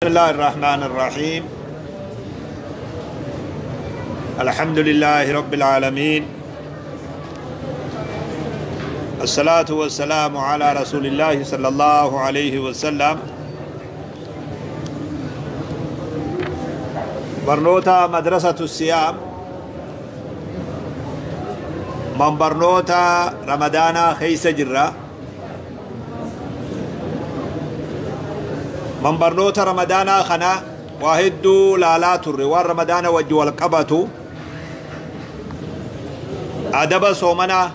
بسم الله الرحمن الرحيم. الحمد لله رب العالمين، الصلاة والسلام على رسول الله صلى الله عليه وسلم. برنوتا مدرسة الصيام، من برنوتا رمضان خيس جرة، من برنوتا رمضان خنا واهدو لا تر وان رمضان وجه والقبتو أدب صومنا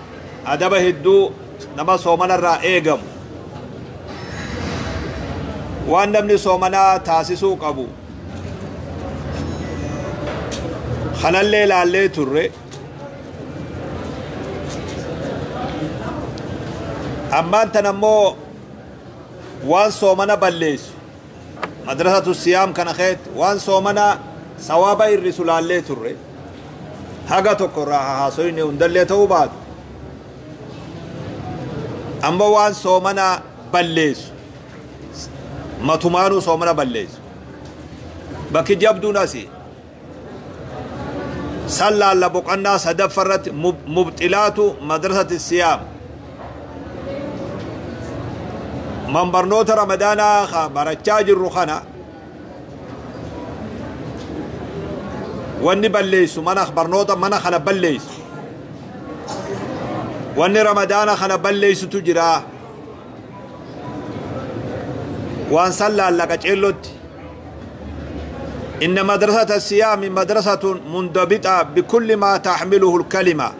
أدب هدو نما صومنا را إيغم وان نمني صومنا تاسسو قبو خنا الليل اللي تر. أما أنت نمو وان صومنا بليس مدرسة الصيام كان خيت وان صومنا ثواب الرسول الله تر حاجة تقرأها حاسوين وندلة توبات. أما وان صومنا بليس ما تمانو صومنا بليس بكي جبدو ناسي صلى الله بقنا سدفرت مبتلات مدرسة الصيام. من برنوت رمضان برچاج الرخانة واني بليس من برنوت من خنا بليس واني رمضان خنا بليس تجرا وان صلى لك جلوت. إن مدرسة الصيام مدرسة منضبطة بكل ما تحمله الكلمة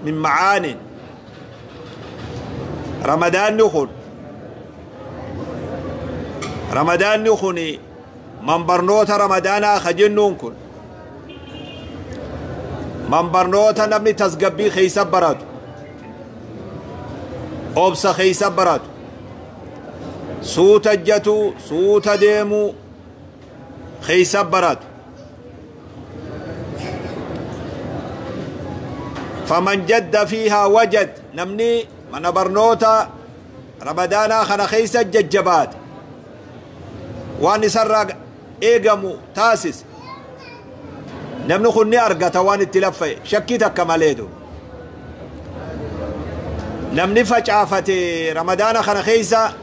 من معان. رمضان نخل رمضان نخني من برنوت رمضان خجنون كن من برنوت نبني تزقبي خيسة برات أوبس خيسة برات سوت جتو سوت ديمو خيسة برات. فمن جد فيها وجد نمني من برنوت رمضان خنا خيسة ججبات وان سرق ايغمو تاسس نمنو خني ارغتا وان التلفه شكيتا كماليدو نمني فجافتي رمضان خنا خيسا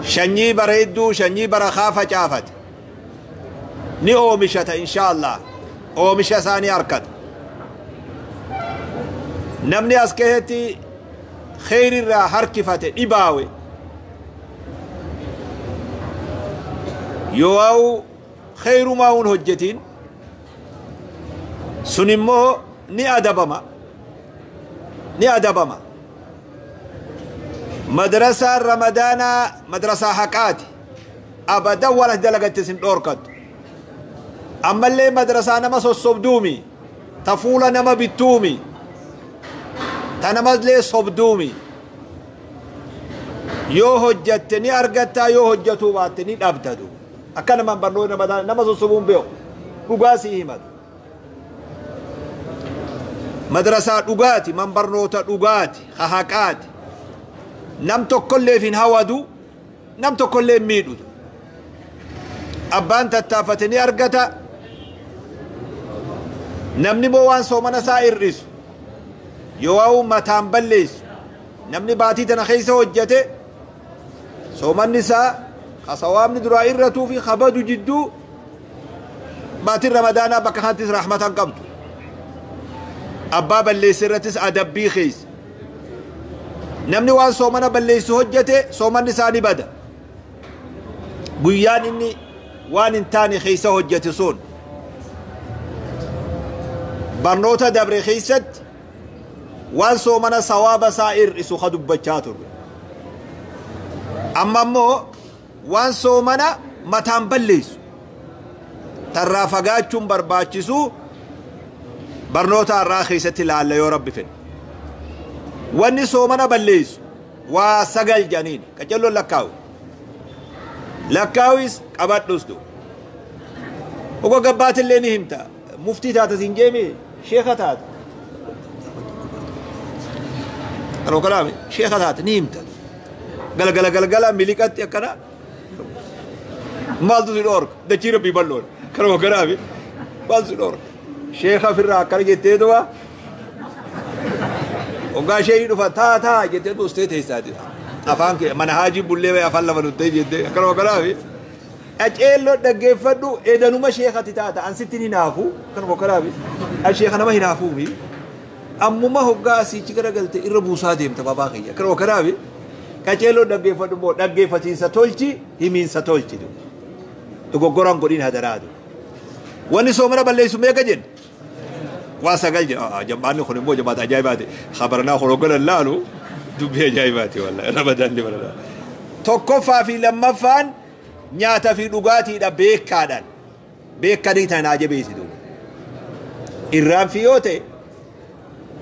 شني بريدو شني برخا فجافت ني اومشتا ان شاء الله اومشا ثاني اركت نمني اسكهتي خير را حركفته دباوي يواو خير ما هون هجتين سنمو ني أدبما ني أدبما. مدرسة رمضان مدرسة حقاتي أبدا ولا دلقت سن دوركت. أما اللي مدرسة نما صبدومي تفولة نما بتومي تنما لي صبدومي يو هجتني أرجتا يو هجتو باتني أبتدو أكن من برنوي رمضان نما صبون بيو رجاسي همد مدرسة رجاتي من برنوتا رجاتي خهاكات نم تكل في هوادو نم تكل ميدو أبان تتافتني أرجتا نمني بوان صومنا سائر ريس يواو متام بليس نمني باتي تنخيسه وجته صوم النساء خصوام ندرا إرتو في خبدو جدو باتي رمضان بكهانتس رحمة قمت أبا بليس رتس أدبي خيس نمني وان صومنا بليس هجته صوم النساء بدا بيان إني وان انتاني خيسه هجته صون برنوتا دبر خيست وان صومنا صواب سائر إسو خدو بچاتر. أما مو وان صومنا متان بليس ترافقاتشم برباچسو برنوتا الراخيسة لعل يا رب فين واني صومنا بليس وسقل جنين كجلو لكاو لكاويس قبات دوستو وقو قبات اللي نهمتا مفتي تاتا سنجيمي شيخة تاتا أنا كلامي شيخة تاتا نهمتا قال قال قال قال ملكات يا كنا Maaltu si dhoorka? Dachii rabbii bal'oodha. Kanuma kanaafi maaltu si dhoorka? Sheekha ofirraa akkana jettee duba hoggaa ishee dhufa taa taa jettee buustee teessaati. Afaan kee mana haajii bullee bahee afaan lama nuttee jettee akkanuma kanaafi. Qaceelloo dhaggeeffadhu edanuma sheekati taata an sitti hin hinaafu akkanuma kanaafi. An sheeka nama hinaafuufi. Ammuma hoggaa asiichi garagalte irra buusaa deemta babaa kiyya akkanuma kanaafi. Qaceelloo dhaggeeffadhu immoo dhaggeeffatiinsa tolchi himiinsa tolchi. Dogoggoraan godhin hadaraadu. Wanni soomana balleessu meeqa jenna? Waa sagal jedha. Jama'anni kun immoo jamaata ajaa'ibaati. Khabarnaa kun hogganan laalu dubbii ajaa'ibaati wallahi. Ramadaan ni barana. Tokkoffaa fi lammaffaan nyaata fi dhugaatiidha beekaadhaan. Beekanii tana jabeessitu. Irraanfi yoo ta'e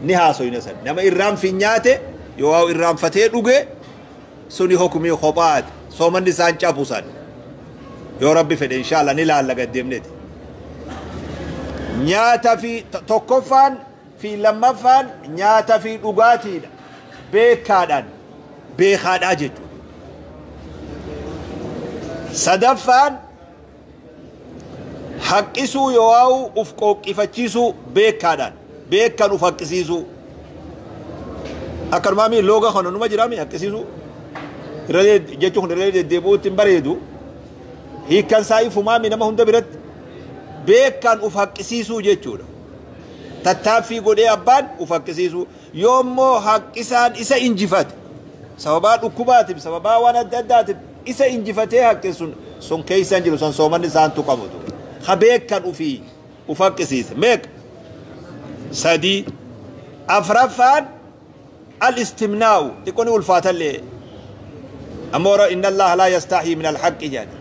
ni haasoyna san. Nama irraanfi nyaate yoo irraanfatee dhuge suni hukumii kophaati. Soomanni isaan cabu san. Yoo rabbi fedhe inshaalla ni laalla gaddeemneeti. Nyaata fi tokkoffaan fi lammaffaan nyaata fi dhugaatiidha. Beekaadhaan beekaadhaa jechuudha. Sadaffaan haqqisuu yoo uf qooqqifachiisuu beekaadhaan beekan uf haqqisiisuu. Akkanumaa mi looga kana numa jiraami haqqisiisuu. Irra jechuun irra deddeebi'uutti hin bareedu. Hiikkan isaa ifumaa mi nama hunda biratti. Beekan uf haqqisiisuu jechuudha. Tattaaffii godhee abbaan uf haqqisiisuu. Yoommoo haqqisaan isa injifate sababaa dhukkubaatiif sababaa waan adda addaatiif isa injifatee haqqisuun sun keessa hin jiru san soomanni isaan tuqamutu. Ha beekan ufii uf haqqisiise. Meeqa? Sadii. Afraffaan al-istimnaa'u xiqqoo ni ulfaatallee. Ammoo inna Allaha laa yastaxii min al-haqqi jedha.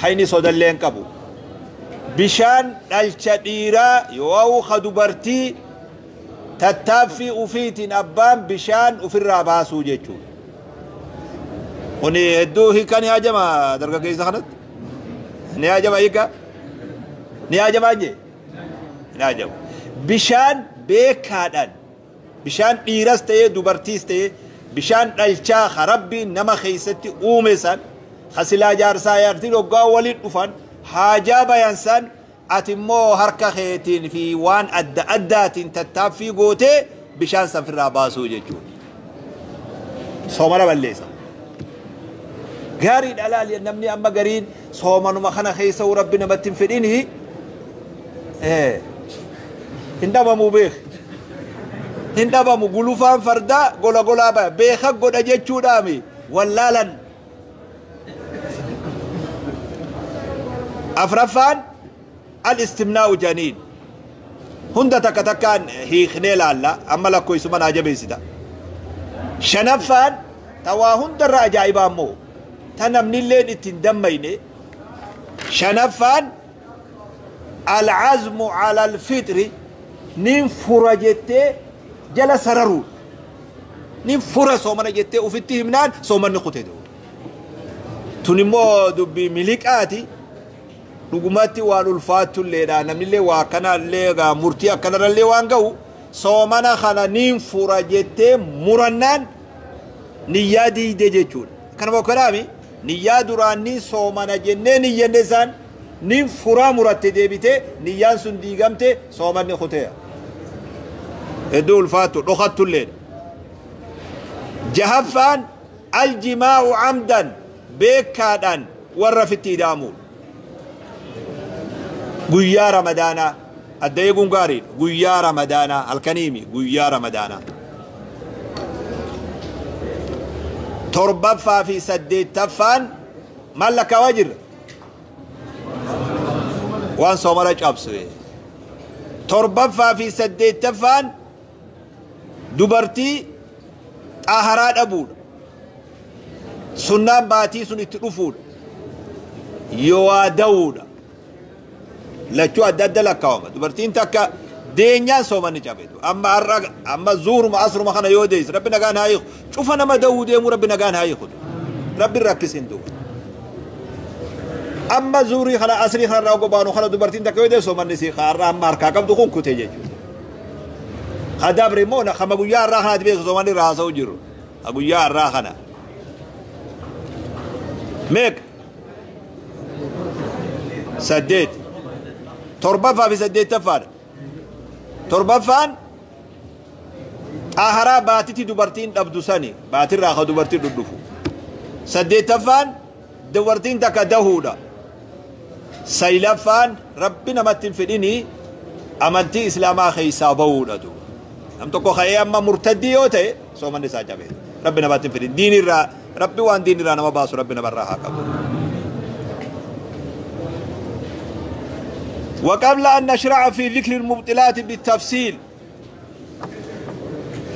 Hayni sodallee hin qabu. Bishaan dhalcha dhiiraa yoo ka dubartii tattaaffii ufiitiin abbaan bishaan ufirraa baasuu jechuudha. Kuni hedduu hiika ni hajama dargaggeessa kanatti. Ni hajama hiika? Ni hajamaa jee? Ni hajamu. Bishaan beekaadhaan bishaan dhiiras ta'ee dubartiis ta'ee bishaan dhalchaa ka rabbiin nama keessatti uume san ka silaa jaarsaa jaartiin hoggaa waliin dhufan haajaa bayan san ati immoo harka keetiin fi waan adda addaatiin tattaaffii gootee bishaan san firraa baasuu jechuudha. Soomana balleessa. Gaariidha laali namni amma gariin soomanuma kana keessa rabbi namatti hin fedhini hin dhabamu beek. Hin dhabamu gulufaan fardaa gola golaa baya beeka godha jechuudhaami wallaalan. Afraffaan al-istimnaa'u janiin. Hunda takka takkaan hiiknee laalla amma lakkoofsuma naa jabeessita. Shanaffaan tawaa hundarra ajaa'ibaa immoo ta namnilleen ittiin dammayne. Shanaffaan al-azmu ala al-fitri nin fura jettee jala sararuudha. Nin fura soomana jettee ufitti himnaan soomanni kutee. Tun immoo dubbii miliqaati. Dhugumatti waan ulfaattulleedha. Namnillee waa akkanallee egaa murtii akkanarrallee waan ga'u soomana kana nin fura jettee murannaan niyyaa diigde jechuudha. Kanuma kanaami niyyaa duraan ni soomana jennee niyyanne isaan nin furaa muratte deebitee niyyaan sun diigamte soomanni kuteera. Hedduu ulfaattu dhokattulleedha. Jahaffaan aljimaa'u amdan beekaadhaan warra fitti ida'amuudha. Guyyaa Ramadaanaa adda eeguun gaariidha. Guyyaa Ramadaanaa halkaniimi guyyaa Ramadaanaa. Torbaffaa fi saddeettaffaan maal lakkaawaa jirra? Waan soomana cabsu. Torbaffaa fi saddeettaffaan dubartii xaaharaa dhabuudha. Sunnaan baatii sun itti dhufuudha. Yoo waa da'uudha. Lachuu adda adda lakkaawama. Dubartiin takka deenyaan soomanni cabeetu. Amma har'a amma zuuruma asruma kana yoo deessu rabbi nagaan haa hiiku. Cufa nama da'uu deemuu rabbi nagaan haa hiiku. Rabbi rakkisin duuba. Amma zuurii kana asrii kana irraa gobaanu kana dubartiin takka yoo deessu soomanni si har'a amma harkaa qabdu kun kute jechuudha. Kadabre immoo kama guyyaa har'aa kanaatti beeku soomanni irraa haasa'u jiru. Guyyaa har'aa kana. Meeqa? 8 torbaffaa fi saddeettaffaadha. Torbaffaan xaaharaa baatitti dubartiin dhabdu sani baatirraa ka dubartiin dhudhufu. Saddeettaffaan dubartiin takka dahuudha. Saylaffaan rabbi namatti hin fedhinii amantii islaamaa keessaa bahuudha duuba. Nam tokko ka'ee amma murtaddii yoo ta'e soomanni isaa cabee rabbi namatti hin fedhin diinirraa rabbi waan diinirraa nama baasu rabbi namarraa haa qabu. وقبل أن نشرع في ذكر المبطلات بالتفصيل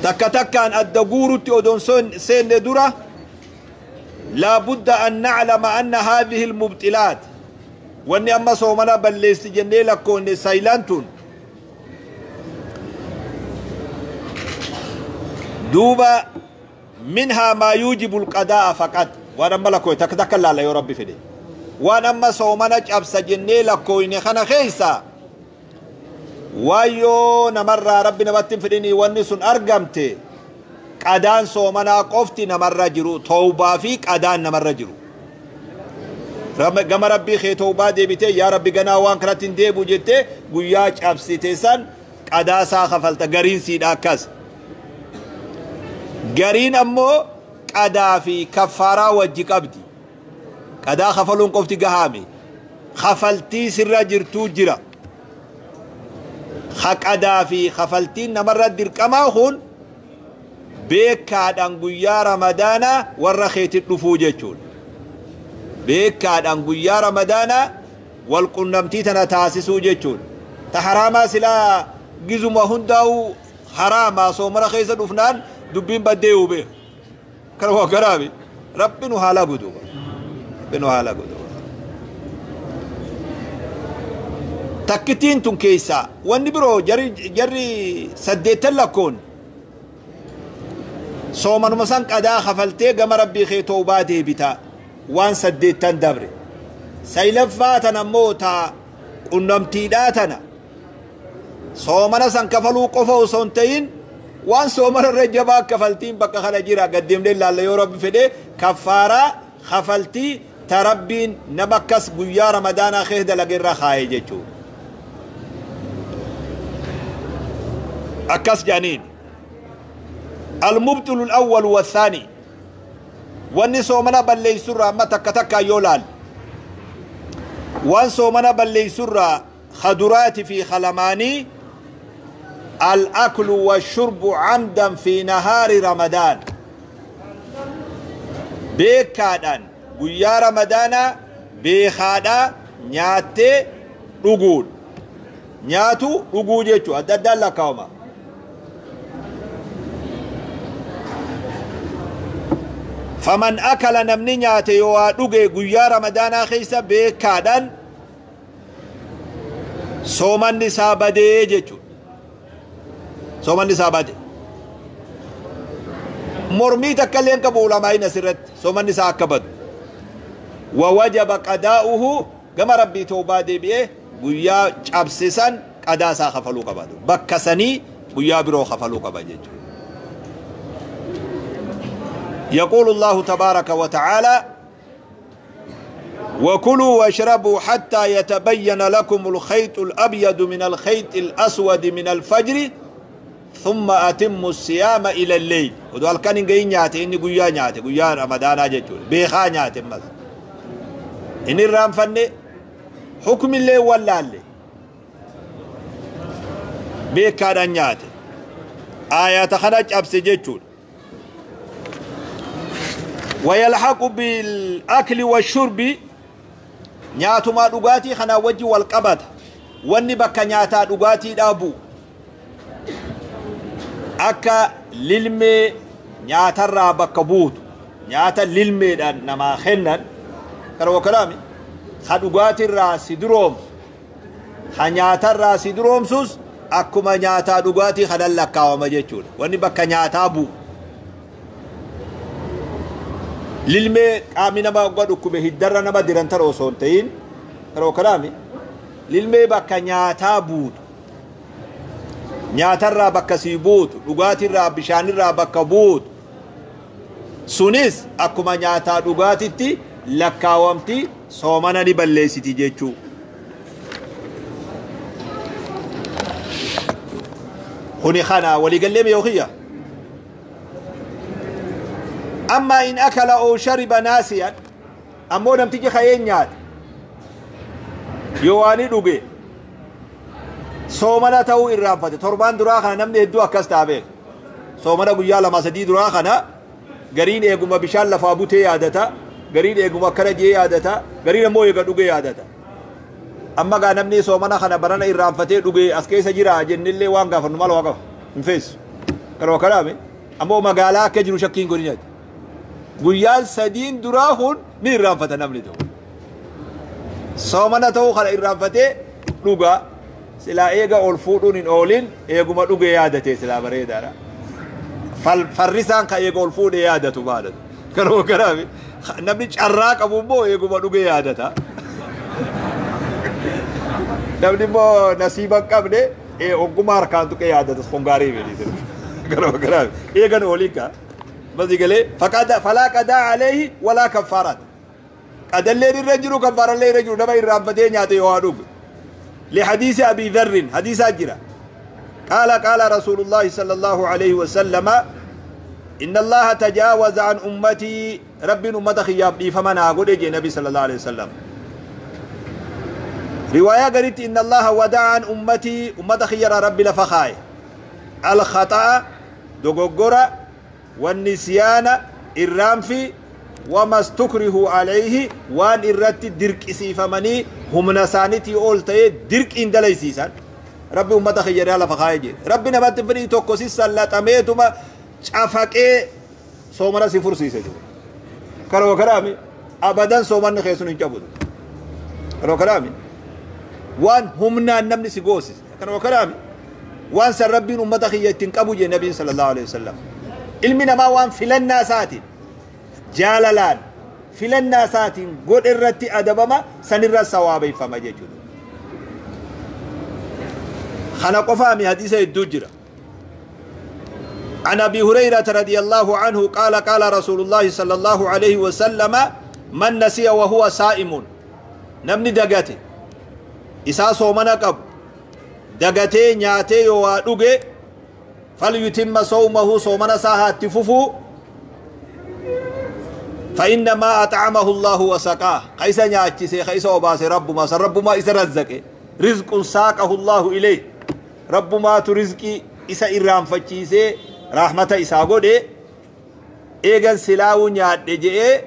تك تكان الدقور أدون سين درة لا بد أن نعلم أن هذه المبطلات وأني أما صومنا بل ليس جنة لكون سايلانتون دوبا منها ما يوجب القضاء فقط وأنا ملكوي تك تك لا لا يا ربي فدي وأنا أما صومنا أبس جنة لكون خنا خيسا وايو نمر ربي نبتن فديني ونسون أرقمتي قدان صومنا قفتي نمر جرو توبة في قدان نمر جرو gama rabbii kee tawbaa deebitee yaa rabbi ganaa waan kanatti hin deebi'u jettee guyyaa cabsite san qadaa isaa kafalta gariin siidha akkas. Gariin ammoo qadaa fi kaffaaraa wajji qabdi. Qadaa kafaluun qofti gahaame. Kafaltii sirra jirtuu jira. Qadaa fi kafaltiin namarra dirqamaa kun beekaadhaan guyyaa ramadaanaa warra keetti dhufuu jechuudha. Beekaadhaan guyyaa ramadaanaa wal qunnamtii tana taasisuu jechuudha. Ta haraamaa silaa gizuma hundaa'u haraamaa soomana keessa dhufnaan dubbiin baddee hubee. Kana waa garaami. Rabbi nu haala guduuba. Rabbi nu haala guduuba. Takkittiin tun keessaa wanni biroo jarri 8 lakkoon soomanuma san qadaa kafaltee gama rabbii kee toobaa deebitaa. Waan 8 dabre saylaffaa tana ammoo taa qunnamtiidhaa tana soomana san kafaluu qofa osoo hin ta'in waan soomana irra jabaa kafaltiin bakka kana jira gaddeemnee ilaalla yoo rabbi fedhe kaffaaraa kafaltii ta rabbiin nama akkas guyyaa ramadaanaa keessa dalage irra kaa'e jechuudha. Akkas jedhaniin المبطل الأول والثاني wanni soomana balleessurraa amma takka takkaan yoo laalle waan soomana balleessurraa khaduraati fi khalamaanii al-aklu washurbu camdan fi nahaari ramadaan beekaadhaan guyyaa ramadaanaa beekaadhaa nyaattee dhuguun nyaatu dhuguu jechuu adda addaan lakkaa'ama. فمن أكل نمني نياته يوا دوغي غيا رمضان خيسا بكادن صومن نسابده جچو صومن نسابده مرمي تكلين كبو علماء نسرت صومن نسا كبد ووجب قضاؤه كما ربي توبه دي بيه غيا چابسسن قضاء سا خفلو قبادو بكسني غيا برو خفلو قبا جچو. يقول الله تبارك وتعالى وكلوا واشربوا حتى يتبين لكم الخيط الأبيض من الخيط الأسود من الفجر ثم أتموا الصيام إلى الليل. ودول كان جاي نياتي إني قيا نياتي قيا رمضان جتول بيخا نياتي مثلا إني الرام فني حكم الليل ولا الليل بيكا نياتي آيات خرج أبسي جتول. ويلحق بالأكل والشرب نياتما دغاتي خنا وجي والقبط وني بكا نياتا دغاتي دابو أكا للمي نياتا بكا بوت نياتا للمي دان نما خنن كرو كلامي خدغاتي راس دروم خنياتا راس دروم سوس أكما نياتا دغاتي خنا لكاوما جيچول وني بكا نياتا بو للمي قامي نما غدو هدر نما ديرنتر osoo ta'in karoo kalaami lilmee bakka nyaataa buutu nyaatarraa bakka sii buutu dhugaatirraa bishaanirraa bakka buutu sunis akkuma nyaataa dhugaatitti lakkaawamti soomana ni balleessiti jechuu. Kuni kana waliigallee mee yookiya. Amma in akala oo shariba naasiyan, ammoo namtichi ka'ee nyaate yoo waan dhuge soomana ta'uu irraanfate. Torbaan duraa kana namni hedduu akkas ta'a beeka. Soomana guyyaa 2 3 duraa kana gariin eeguma bishaan lafaa butee yaadata, gariin eeguma akkana jee yaadata, gariin ammoo eega dhuge yaadata. Amma gaa namni soomana kana barana irraanfatee dhuge as keessa jira jennillee waan gaafannu maal waa qaba hin feessu. Kanuma kanaame ammoo magaalaa akka jiru shakkiin godhin nyaata. Guyyaan 3 duraa kun ni irraanfata namni tokko. Soomana ta'uu kana irraanfatee dhuga, silaa eega ol fuudhuun hin oolin eeguma dhuge yaadatee silaa bareedaadha. Farrisaan ka eega ol fuudhee yaadatu maadha. Kanuma kanaame namni carraa qabu immoo eeguma dhuge yaadata. Namni immoo nasiiba hin qabne ogummaa harkaan tuqee yaadata kun gaarii miti. Kanuma kanaame eegan ooliin kaa. Basi galee falaa qadaa aleehi walaa kaffaaraat. Qadalleen irra jiru kaffaarallee irra jiru nama irraanfatee nyaate yoo haa dhugu. لحديث أبي ذر حديث أجرا قال قال رسول الله صلى الله عليه وسلم إن الله تجاوز عن أمتي، رب أمة خياب دي فمن أقول يجي النبي صلى الله عليه وسلم. رواية قالت إن الله ودع عن أمتي، أمة خيار ربي لفخاي الخطأ دغوغورا والنسيان الرامفي وما استكره عليه وان الرت درك سيفمني هم نسانتي اولتي درك ان دليسيسان. ربي أمة خيار لفخاي جي ربي نبات فري توكسي سلطميتما شافقي سومنا سيفرسيسه كرو كرامي ابدا سومن خيسون انجبود كرو كرامي وان همنا نمني سيغوسس كرو كرامي وان سر ربي أمة خيار تنقبو جي النبي صلى الله عليه وسلم. علمنا ما وان فلنا ساتين جالالان فلنا ساتين قد الرتي أدبما سنرى الصوابي فما جيجود خلق فامي حديث الدجرة. عن أبي هريرة رضي الله عنه قال قال رسول الله صلى الله عليه وسلم من نسي وهو صائم، نمني دقاتي إسا صومنا قب دقاتي نياتي وادوغي فليتم صومه صومنا ساها تففو فإنما أطعمه الله وسقاه. قيسا نياتي قيسا وباسي رب ما سر رب ما إسا رزقه رزق ساقه الله إليه، رب ما ترزقي إسا إرام فتشيسي رحمة إسا قده إيغان سلاو نيات جئ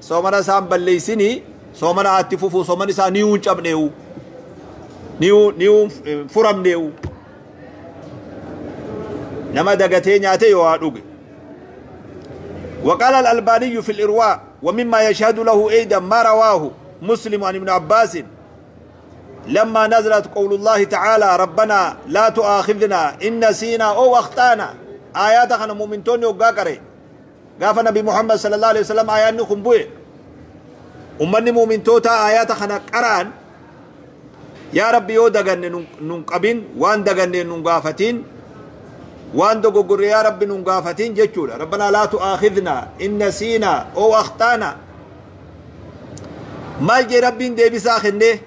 صومنا سام بليسيني صومنا أتففو صومنا سا نيون شبنيو نيو فرم نيو نما دقتين ياتي وادوغ. وقال الألباني في الإرواء ومما يشهد له أيضا ما رواه مسلم عن ابن عباس لما نزلت قول الله تعالى ربنا لا تؤاخذنا إن نسينا أو أخطأنا. آيات خنا مؤمنتون يوغاكري غاف نبي محمد صلى الله عليه وسلم آيات نخنبوي أمني مؤمنتوتا آيات خنا قران يا ربي يو دغن ننقبين وان دغن ننغافتين وان دوغور يا ربي ننغافتين جچودا ربنا لا تؤاخذنا إن نسينا أو أخطأنا. ما جي ربي ديبسا خنده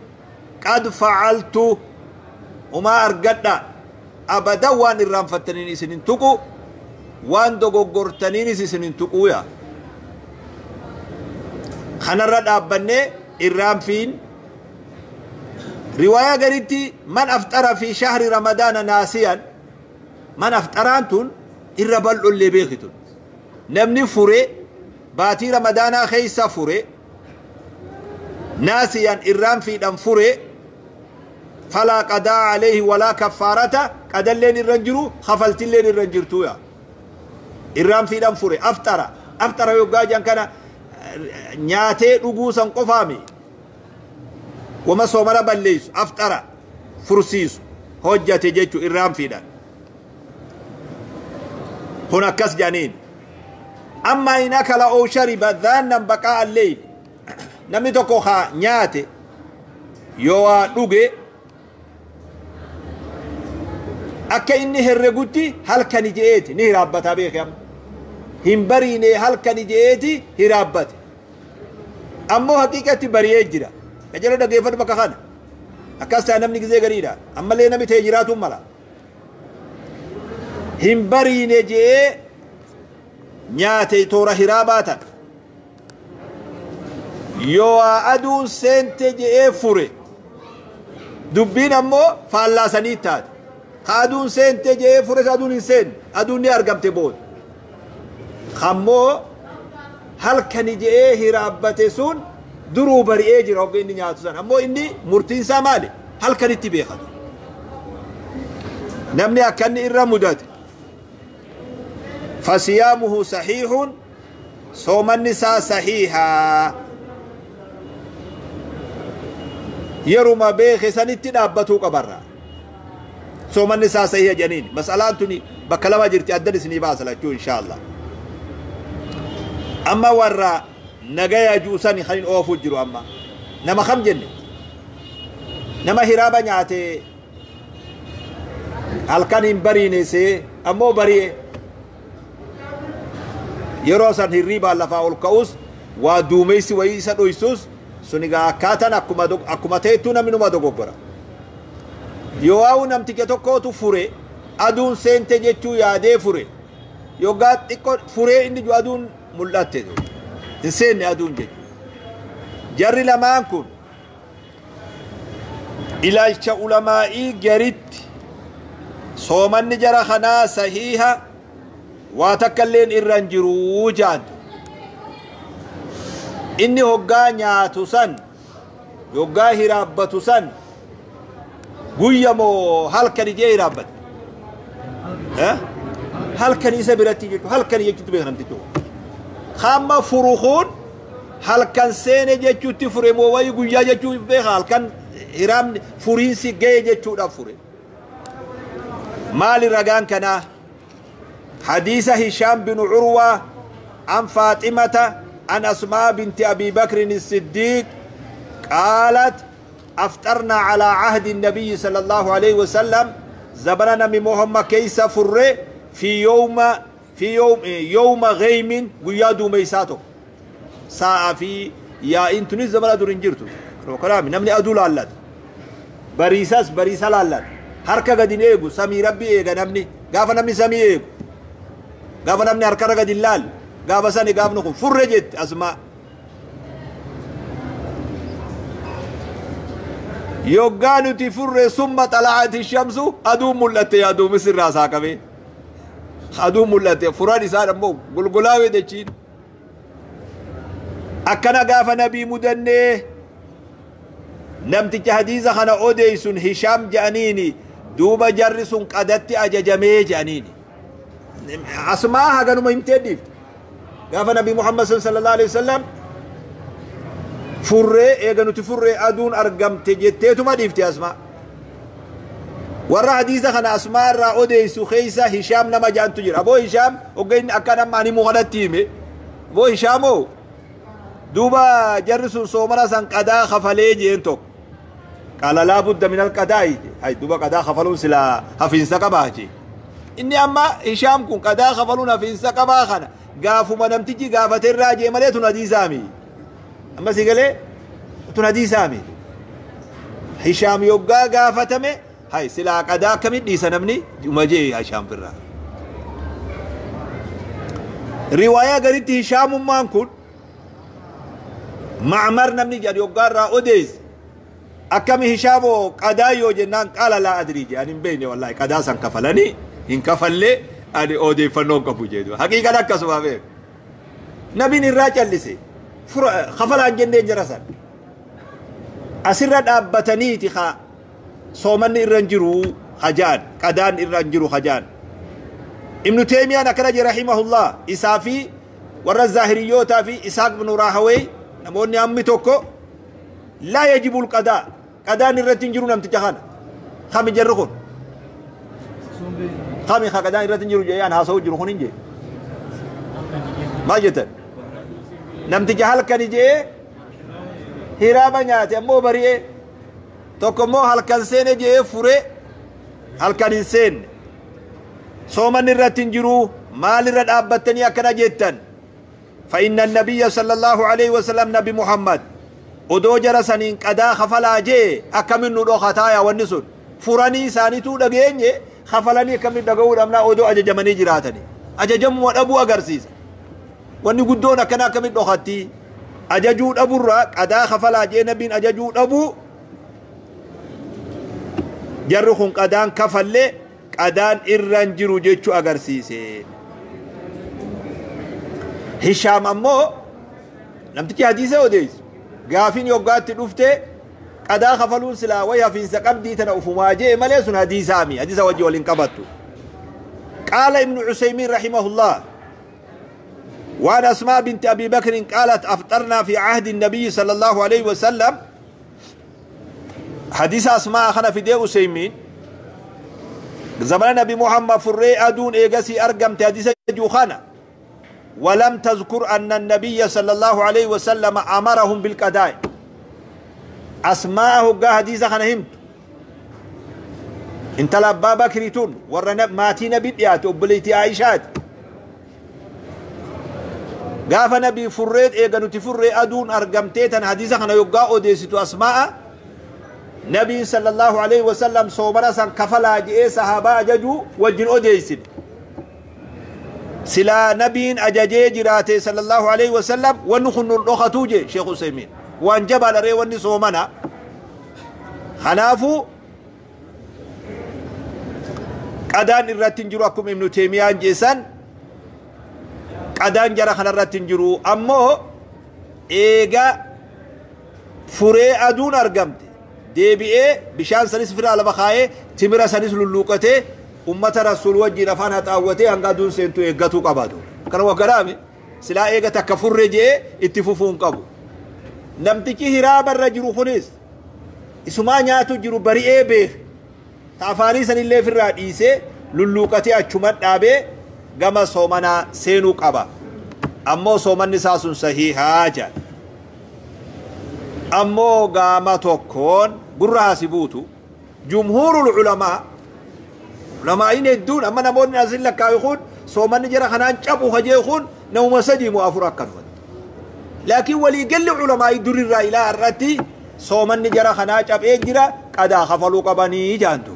قد فعلت وما أرقدنا أبدا وان الرانفتنين سنين تقو وان دوغورتنين سنين تقو يا خنرد أبني الرانفين. رواية قريتي من أفطر في شهر رمضان ناسيا، من أفطرانتون الربل اللي بيختون نمني فري باتي رمضان خيسا فري ناسيا الرام في دم فري فلا قضاء عليه ولا كفارة. قدلين الرنجرو خفلت لين الرنجرتو يا الرام في دم فري أفطر أفطر يوغاجان كان نياتي رغوسا قفامي وما صومنا بليس أفطر فرسيس هجة جيتو الرام في دم هنا كس جانين. أما إن أكل أو شرب ذانا بقاء الليل، namni tokko haa nyaate yoo waa dhuge akka inni herregutti halkani je'eeti ni hiraabbata beeke amma hin bariine halkani je'eeti hiraabbate ammoo haqiiqatti bari'ee jira. Qajeeloo dhaggeeffadhu bakka kana akkas ta'a namni gizee gariidha ammallee namni ta'e jiraatuun mala. Hin bariine je'ee nyaate toora hiraabaa tan. Yoo aduun seente je'ee fure, dubbiin ammoo faallaasanii taate. Ka aduun seente je'ee fures aduun hin seenne, aduun ni argamte booda. Kammoo halkani je'ee hiraabbate sun duruu bari'ee jira hogga inni nyaatu san. Ammoo inni murtiin isaa maali? Halkanitti beekatu. Namni akkanni irra mudate, fasiyaamuhu sahiihun, soomanni isaa sahiihaa, yeruma beeke sanitti dhaabbatuu qabarra. Soomanni isaa sahiiha jedhaniin. Mas'alaan tuni bakka lama jirti, addan isinii baasa lachuu insha Allah. Amma warra nagaya juusani kan hin oofuu jiru amma nama kam jenne? Nama hiraaba nyaate, halkan hin bariine see, ammoo bari'e. Yeroo san hirriibaan lafaa ol ka'us, waa duumeysi wayii isa dhoysus, sun egaa akkaataan akkuma ta'ettuu namni numa dogoggora. Yoo haa'u namticha tokkootu fure, aduun seente jechuu yaadee fure. Yoggaa xiqqoo furee inni ju aduun mul'atte, hin seenne aduun jechuudha. Jarri lamaan kun ilaalcha ulamaa'ii garitti soomanni jara kanaa sahiiha, waa takka illeen irra hin jiruu jaantu. Inni hoggaa nyaatu san, yoggaa hiraabbatu san, guyya moo halkani jee hiraabbate? Halkani isa biratti jechuudha. Halkani jechuutti beeka namtichi. Hamma furu kun halkan seene jechuutti fure moo wayii guyyaa jechuu beeka? Halkan hiraamni furiinsi ga'e jechuudhaaf fure. Maali ragaan kanaa? Hadiisa Hishaam bin Urwaa an Faaximata an Asmaa binti Abi Bakrin Siddiiq qaalat: أفطرنا على عهد النبي صلى الله عليه وسلم، زبنا نبي محمد كيس فر في يوم يوم غيم، guyyaa duumeysaa sa'a fi yaa'iin tunis zamana dur hin jirtu. Kanaaf namni aduu laallata, bariisas bariisa laallata, harka gadi hin eegu, samii Rabbi eega. Namni gaafa namni samii eegu, gaafa namni harkarra gadi hin laalle, gaafa sani gaafni kun furre jette Asmaa. Yoggaa nuti furre, summa xala'ati shamsu, aduun mul'atte. Yaa duumis irraa saaqamee aduun mul'atte. Furan isaan ammoo golgolaawee dachiin akkana gaafa nabii mudannee. Namticha hadiisa kana odeeysun Hishaam je'aniini. Duuba jarri sun qadatti ajajamee je'aniini. Asmaa haganuma himtee dhiifte. Gaafa Nabi Muhammad sallallahu alaihi wasallam furree, eega nuti furree aduun argamte jetteetuma dhiifte Asmaa. Warra hadiisa kana Asmaa irraa odeeysu keeysa Hishaam nama ja'antu jira. Aboo Hishaam hogga inni akka nama ani kanatti hime, aboo Hishaamoo, duuba jarri sun soomana san qadaa kafalee jeen. Tokko qaala laa budda min alqadaa'i, hay duuba qadaa kafaluun silaa hafiinsa qabaa jee. Inni amma Hishaam kun qadaa kafaluun hafiinsa qabaa kana gaafuma namtichi gaafateerraa jee malee tun hadiisaami. Amma si galee? Tun hadiisaami. Hishaam yoggaa gaafatame, hay silaa qadaa akkamit dhiisa namni uma jee Hishaam firraa. Riwaayaa garitti Hishaamummaan kun Macmar namni jedhan yoggaa irraa odeesse, akkami Hishaamoo qadaa yoo jennaan, qaala laa adrii jee, ani hin beekne wallaahi, qadaa san kafalanii hin kafallee ani odeeffannoo hin qabu jedhu. Haqiiqan akkasuma beeku. Nabiin irraa callise, kafalaan jenneen jara san. Asirra dhaabbataniiti ka soomanni irra hin jiru hajaan, qadaan irra hin jiru hajaan. Ibnu Teemiyaan akkana jedhe rahimahullah. Isaa fi warra zaahiriyyootaa fi Isaaq bin Raahawee, namoonni hammi tokko, laa yajibul qadaa, qadaan irratti hin jiru namticha kana. Kami jarri kun? Kami ka qadaan irratti hin jiru jedhee an haasa'u jiru kun hin jee? Maal jettan? Namticha halkani jee hiraaba nyaate ammoo bari'ee. Tokko immoo halkan seene jee fure, halkan hin seenne, soomanni irratti hin jiru. Maalirra dhaabbattanii akkana jettan? فإن النبي صلى الله عليه وسلم، نبي محمد odoo jara saniin qadaa kafalaa jee akkamin nu dhokataa? Yaa wanni sun furanii isaaniituu dhageenye. Kafalanii akkamitti dhaga'uu dhabnaa odoo ajajamanii jiraatanii? Ajajamuu dhabuu agarsiisa. Wanni guddoon akkana akkamitti dhokatti? Ajajuu dhaburraa qadaa kafalaa jee nabiin ajajuu dhabuu, jarri kun qadaan kafallee qadaan irra hin jiru jechuu agarsiise. Hishaam ammoo namtichi hadiisa odeessu gaafiin yoggaatti dhufte qadaa kafaluun silaa way hafiinsa qabdii tana ufumaa jee malee sun hadiisaami, hadiisa wajji waliin qabattu. Qaala Ibnu Usaymiin rahimahullah وعن أسماء بنت أبي بكر قالت أفطرنا في عهد النبي صلى الله عليه وسلم. حديث أسماء خنا في دي أسيمين زمن نبي محمد فري أدون إيجاسي أرقم حديث جوخانا، ولم تذكر أن النبي صلى الله عليه وسلم أمرهم بالقضاء. أسماء هو حديث خنا همت انت لأبا بكر تون ورنا ماتي نبي ديات أبليتي عائشات gaafa nabii furreet eega nuti furree aduun argamtee tan hadiisa kana yoggaa odeessitu Asmaa'a nabiin sallallahu alaihi wasallam soomana san kafalaa je'ee sahaabaa ajajuu wajjin odeessine. Silaa nabiin ajajee jiraate sallallahu alaihi wasallam wanni kun nun dhokatuu jee Sheekh Usaymiin, waan jabaadha ree wanni soomana. Kanaafuu qadaan irratti hin jiru akkuma Ibnu Teemiyaan jeessan qadaan jara kanarratti hin jiru. Ammoo eega furee aduun argamte deebi'ee bishaan sanis firaa lafa kaayee timira sanis lulluuqatee ummata rasuul wajjiin afaan haxaawwatee hanga aduun seentu eeggatuu qabaatu. Kana waggaraami silaa eega takka furre je'ee itti fufuu hin qabu. Namtichi hiraabarra jiru kunis isumaa nyaatu jiru bari'ee beeke ta afaanii sanillee ofirraa dhiisee lulluuqatee achuma dhaabee gama soomanaa seenuu qaba. Ammoo soomanni isaa sun sahiihaa jedha. Ammoo gaama tokkoon gurra hasi buutu jumhuurul ulamaa, ulamaa'iin hedduun amma namoonni asin lakkaawe kun soomanni jara kanaan cabu hajee kun namuma sadii moo afur akkanumatti. Laakiin waliigalli ulamaa'ii durirraa ilaa har'atti soomanni jara kanaa cabee jira qadaa kafaluu qabanii jaantu.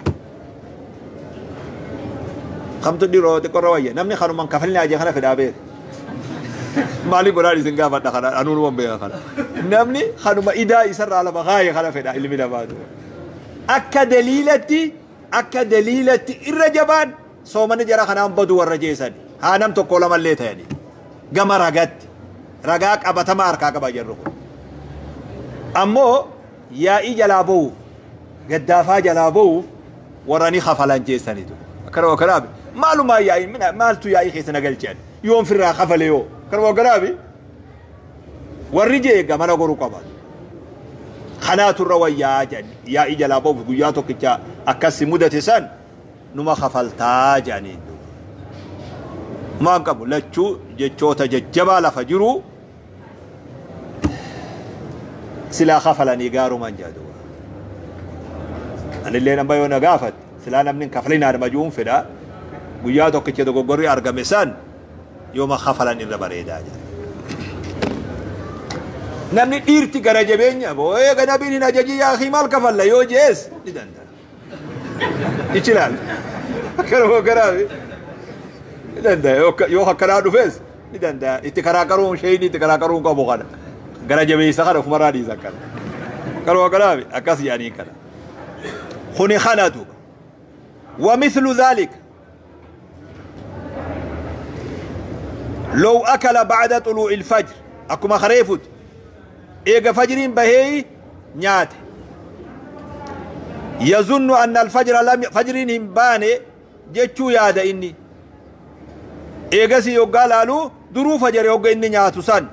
Kamtu dhiroo xiqqoorra wayya namni kanumaan kafalni ajee kana fedhaa beeka. Maaliif godhaan isin gaafadha kana anuun waan beeka kana. Namni kanuma idaa isarraa lafa kaayee kana fedha ilmi namaatu. Akka daliilatti irra jabaan soomanni jara kanaan badu warra jeesani. Haa nam tokko lamallee ta'ani. Gama ragatti ragaa qabatama harkaa qaba jarru kun. Ammoo yaa'ii jalaa ba'uuf gaddaafaa jalaa ba'uuf warra ni kafalan jeessanitu. Akkana kanaafi maalumaa yaa'ii maaltu yaa'ii keessa na galchan yoon firraa kafale yoo kanuma kanaafi warri jee gamana goruu qaba. Kanaatu irra wayyaa jedhan yaa'ii jalaa ba'uuf guyyaa tokkicha akkas mudate san numa kafaltaa jedhanii. Maan qabu lachuu jechoota jajjabaa lafa jiru silaa kafalanii gaarumaan jedhu. Anillee nama yoo na gaafatte silaa namni hin kafalinaa nama juun fedha guyyaa tokkicha dogoggorri argame san yooma kafalan irra bareedaa jedha. Namni dhiirti gara jabeenya boo'ee nabiin hin ajajii yaa maal kafalla yoo jees ni danda'a. Ichilaal. Kanuma garaafi ni danda'a yoo akkanaa dhufes ni danda'a itti karaa qaruun sheeyini itti karaa qaruun qabu kana gara jabeessa kana ofumarraa dhiisa kana. Kanuma garaafi akkas jedhanii kana. Kuni kana duuba. ومثل ذلك لو أكل بعد طلوع الفجر أكما خريفت إيجا فجرين بهي نيات يظن أن الفجر لم فجرين باني جتشو يادا إني إيجا سي يوغا درو فجر يوغا إني نياتو سن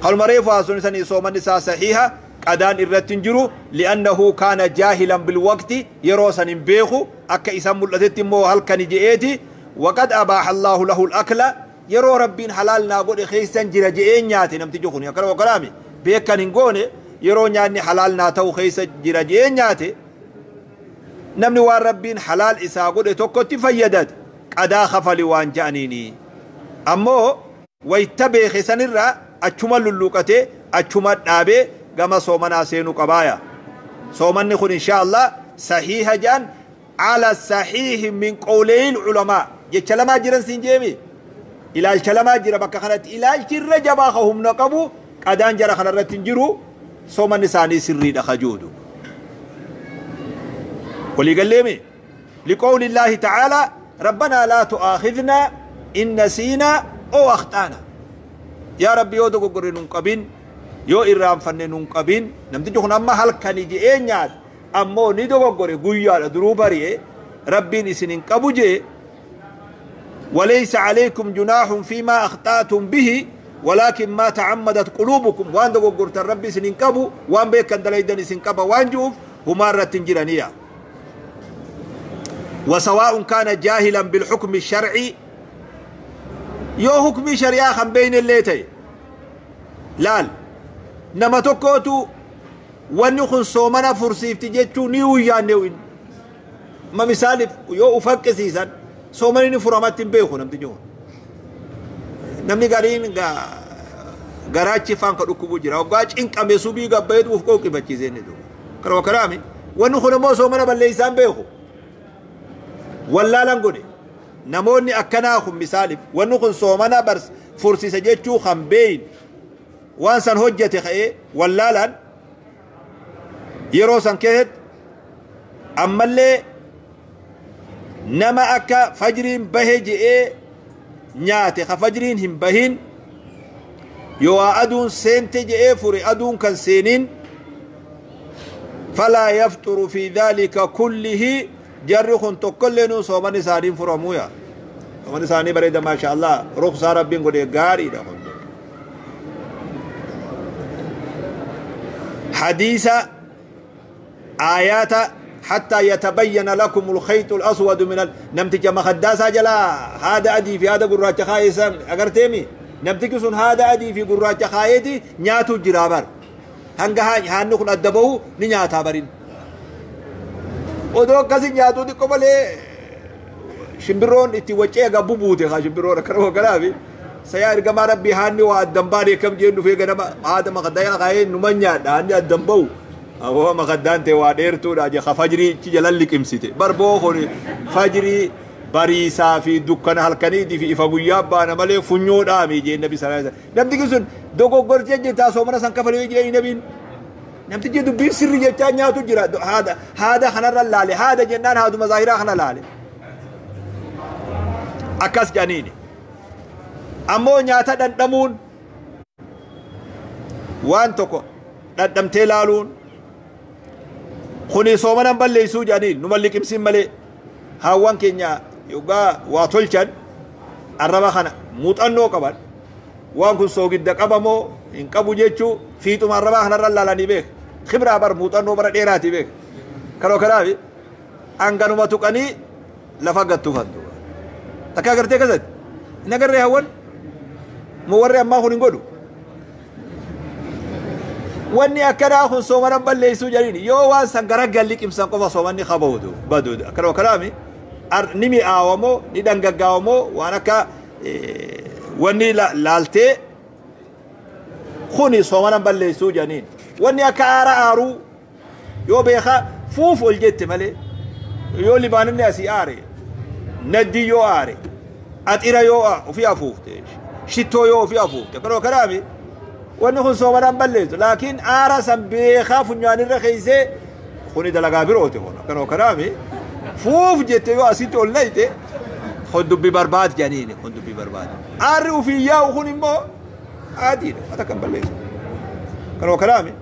قالوا مريفو أسوني سني صومن نساء صحيحة قدان إرتن جرو لأنه كان جاهلا بالوقت يروسا بيخو أكا إسام ملتت مو هل كان جئتي وقد أباح الله له الأكل يرو ربين حلال ناقول خيسان جرا جئين نياتي نمتي جوخني يقرأ وكلامي بيكا نغوني يرو نياني حلال ناتو خيسا جرا جئين نياتي نمني وان ربين حلال إسا قول توكو تفيدت قدا خفلي وان جانيني أمو ويتبع خيسان الرا أچما للوكتي أچما دابي gama soomanaa seenuu qabaaya. Soomanni kun insha Allah sahiha jedhan. Ala sahiihi min qawleyil ulamaa jecha lamaa jiran siin jeemi ilaalcha lamaa jira bakka kanatti ilaalchi irra jabaa ka humna qabu qadaan jara kana irratti hin jiru soomanni isaanii sirriidha ka juudu walii galleemi liqawli illaahi ta'aalaa rabbanaa laa tu'aakhidnaa in nasiinaa oo akhxaana yaa rabbi yoo dogoggorre nun qabin yoo irraanfanne nun qabin namtichi kun amma halkani je'ee nyaate ammoo ni dogoggore guyyaadha duruu bari'e rabbiin isin hin qabu jee وليس عليكم جناح فيما أخطأتم به ولكن ما تعمدت قلوبكم وان دوغورت ربي سنين قبو وان بيكن دليدن سن قبا وان جوف هما رتنجرانيا وسواء كان جاهلا بالحكم الشرعي يو حكم شريعة خم بين الليتي لال نما tokkootu wanni kun soomana fursiifti jechuu ni uyyaanne ma misaaliif yoo ufaqqisiisan soomani ni furamatti hin beeku namti jiru namni gariin garaachi faan ka dhukkubuu jira waggaa cinqame subii gabbayeetu uf qooqifachiisee inni duuba karoo karaami wanni kun immoo soomana balleessaan beeku wallaalan godhe namoonni akkanaa kun misaaliif wanni kun soomana fursiisa jechuu kan beeyin waan san hojjete ka'ee wallaalaan yeroo san keessatti ammallee nama akka fajriin bahe je'ee nyaate ka fajriin hin bahin yoo aduun seente je'ee fure aduun kan seenin falaa yafxuru fi dhaalika kullihi jarri kun tokkollee nuu sooman isaaniin furamuuya sooman isaanii bareeda maasha allah ruksaa rabbiin godhe gaariidha kun حديث آيات حتى يتبين لكم الخيط الأسود من نمتك مخداسا جلا هذا أدي في هذا قرات خايسا أقرتيمي نمتك سن هذا أدي في قرات خايتي نياتو جرابر هنگا هانو أدبو نياتا برين ودو كسي نياتو دي قبلي شمبرون اتي وچه غا بوبوتي خا شمبرون كرو كرابي سيا إرجما ربي هاني وأدم كم جينو في جنب هذا مخدايا خاين نمنيا هاني أدم بو أبوه مخدان توادير تو راجع خفجري تجلال لك إمسيته بربو خوني فجري بريسا في دكان هالكني دي في إفاقيا بانا مالي فنيو دامي جي النبي صلى الله عليه وسلم نبتي كسون دوكو غرجة جي تاسو منا سانكفر يجي النبي نبتي جي دبير سر جي تانيا تجرا هذا هذا خنا لالي هذا جنان هذا مظاهرة خنا لالي أكاس جانيني ammoo nyaata dhandhamuun waan tokko dhandhamtee laaluun kuni soomanan balleessuu jedhaniin numa liqimsiin malee haawwan keenya yoggaa waa tolchan arraba kana muuxannoo qaban waan kun soogidda qabamoo hin qabu jechuu fiixuma arrabaa kanarra laalanii beek khibraa bar muuxannoo bara dheeraati beek karoo kanaafi hanganuma tuqanii lafa gattufantu takka agartee kasatti hin agarree hawwan moo warri ammaa kun hin godhu wanni akkanaa kun soomanan balleessuu jedhaniin yoo waan san garaggal liqimsan qofa soomanni kabawutu baduudha akkanuma kanaami ni mi'aawamoo ni dhangaggaawamoo waan akka wanni laaltee kuni soomanan balleessuu jedhaniin wanni akka aara aaruu yoo beekaa fuuf ol jette malee yoo libaaninni asii aare naddi yoo aare axira yoo ofii afuufte shittoo yoo ofii afuufte kanuma kanaami wanni kun soomanaan balleessu laakiin aara san beekaa funyaanirra keeysee kuni dalagaa biroote kun akkanuma kanaami fuuf jette yoo asitti ol nayte kun dubbii barbaad jedhaniini kun dubbii barbaad aarri ofii yaa'u kun immoo adiidha waan akka hin balleessu kanuma kanaami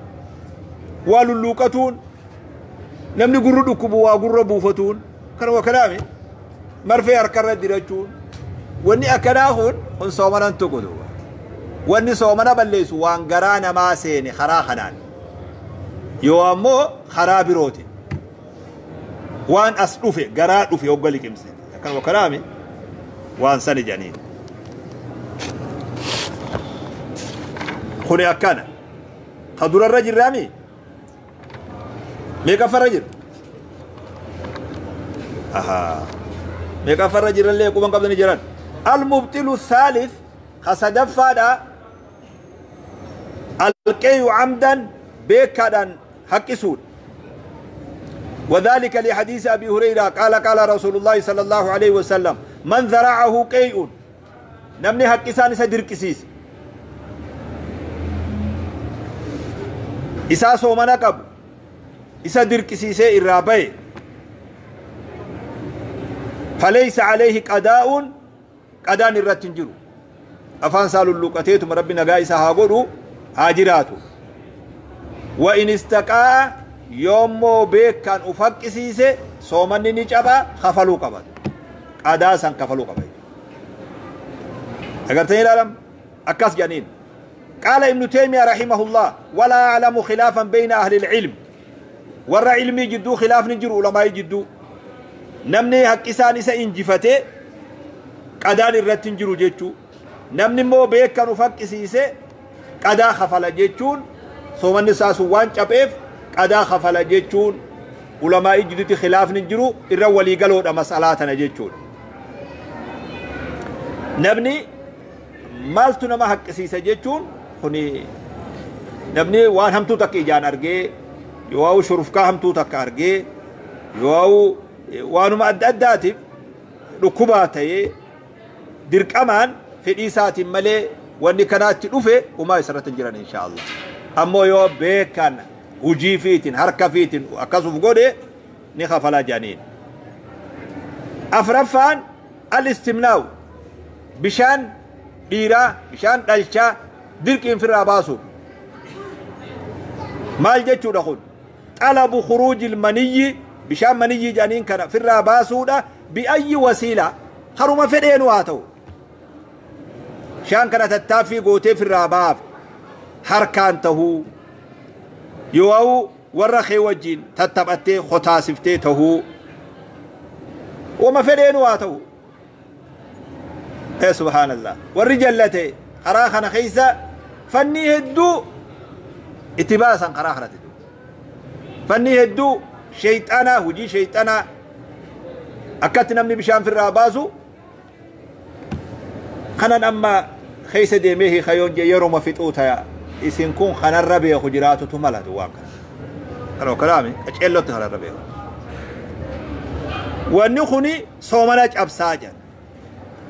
waa lulluuqatuun namni gurru dhukkubu waa gurra buufatuun kanuma kanaami marfee harkarra dirachuun wanni akkanaa kun kun soomanan tokko duuba wanni soomana balleessu waan garaa namaa seene karaa kanaan yoo ammoo karaa birooti waan as dhufe garaa dhufe hogga liqimse akkanuma kanaami waan sani jedhaniin kuni akkana ka durarra jirraami meeqaffarra jira ahaa meeqaffarra jirrallee quban qabdani jiran المبطل الثالث خسدفادا القي عمدا بكدن حقسون وذلك لحديث أبي هريرة قال قال رسول الله صلى الله عليه وسلم من ذرعه قيء نمني حق إسان سدركسيس إسا صومنا قبل إسا دركسيس إرابي فليس عليه قضاء قضاء الرتنجر أفان سالو اللقاتيتم ربنا قايسا هاقولوا هاجراتو وإن استقاء يومو بيك كان أفكسيسي صومني نجابا خفلو قبل قضاء سان كفلو قبل أقرتني العالم أكاس جانين. قال ابن تيمية رحمه الله ولا أعلم خلافا بين أهل العلم ورا علمي جدو خلاف نجر علماء جدو نمني حق إسان إسا إنجفته قدان الرتنجر جيتشو نمني مو بيك كانوا فكسيسي قدا خفل جيتشون صومن ساسو وان شابيف قدا خفل جيتشون علماء جدو خلاف نجرو الرولي قالوا مسألاتنا جيتشون نبني مالتو نما حق سيسا جيتشون خني نبني وان همتو تك إجان أرجي يواو شرفكا همتو تك أرجي يواو وانو ما أداتي ركوباتي درك أمان في إيسات ملي واني كانت تلوفي وما يسرت جيران إن شاء الله. أمو يو بيكان وجي فيتن حركة فيتن أكاسو فقودي نخاف لا جانين. أفرفان الاستمناو بشان dhiiraa bishaan dhalchaa dirqiin firraa baasu maal jechuudha kun xalabu khuruujil maniyyi bishaan maniyyi jedhaniin kana firraa baasuudha bi'ayyi wasiila haruma fedheenu haa ta'u bishaan kana tattaaffii gootee firraa baaf harkaan tahuu yoo warra kee wajjiin tattaphattee khotaasiftee tahuu wama fedheenu haa ta'u. سبحان الله والرجال قراخنا خيسا فني هدو اتباسا قراخنا تدو فني هدو شيطانا هجي شيطانا أكتنا من بشام في الرابازو خنان أما خيسا ديميه خيون جي يرو ما في إسن كون خنان ربي خجراتو تمالا دواك قالوا كلامي أجلو تخنان ربي ونخني صومناج أبساجا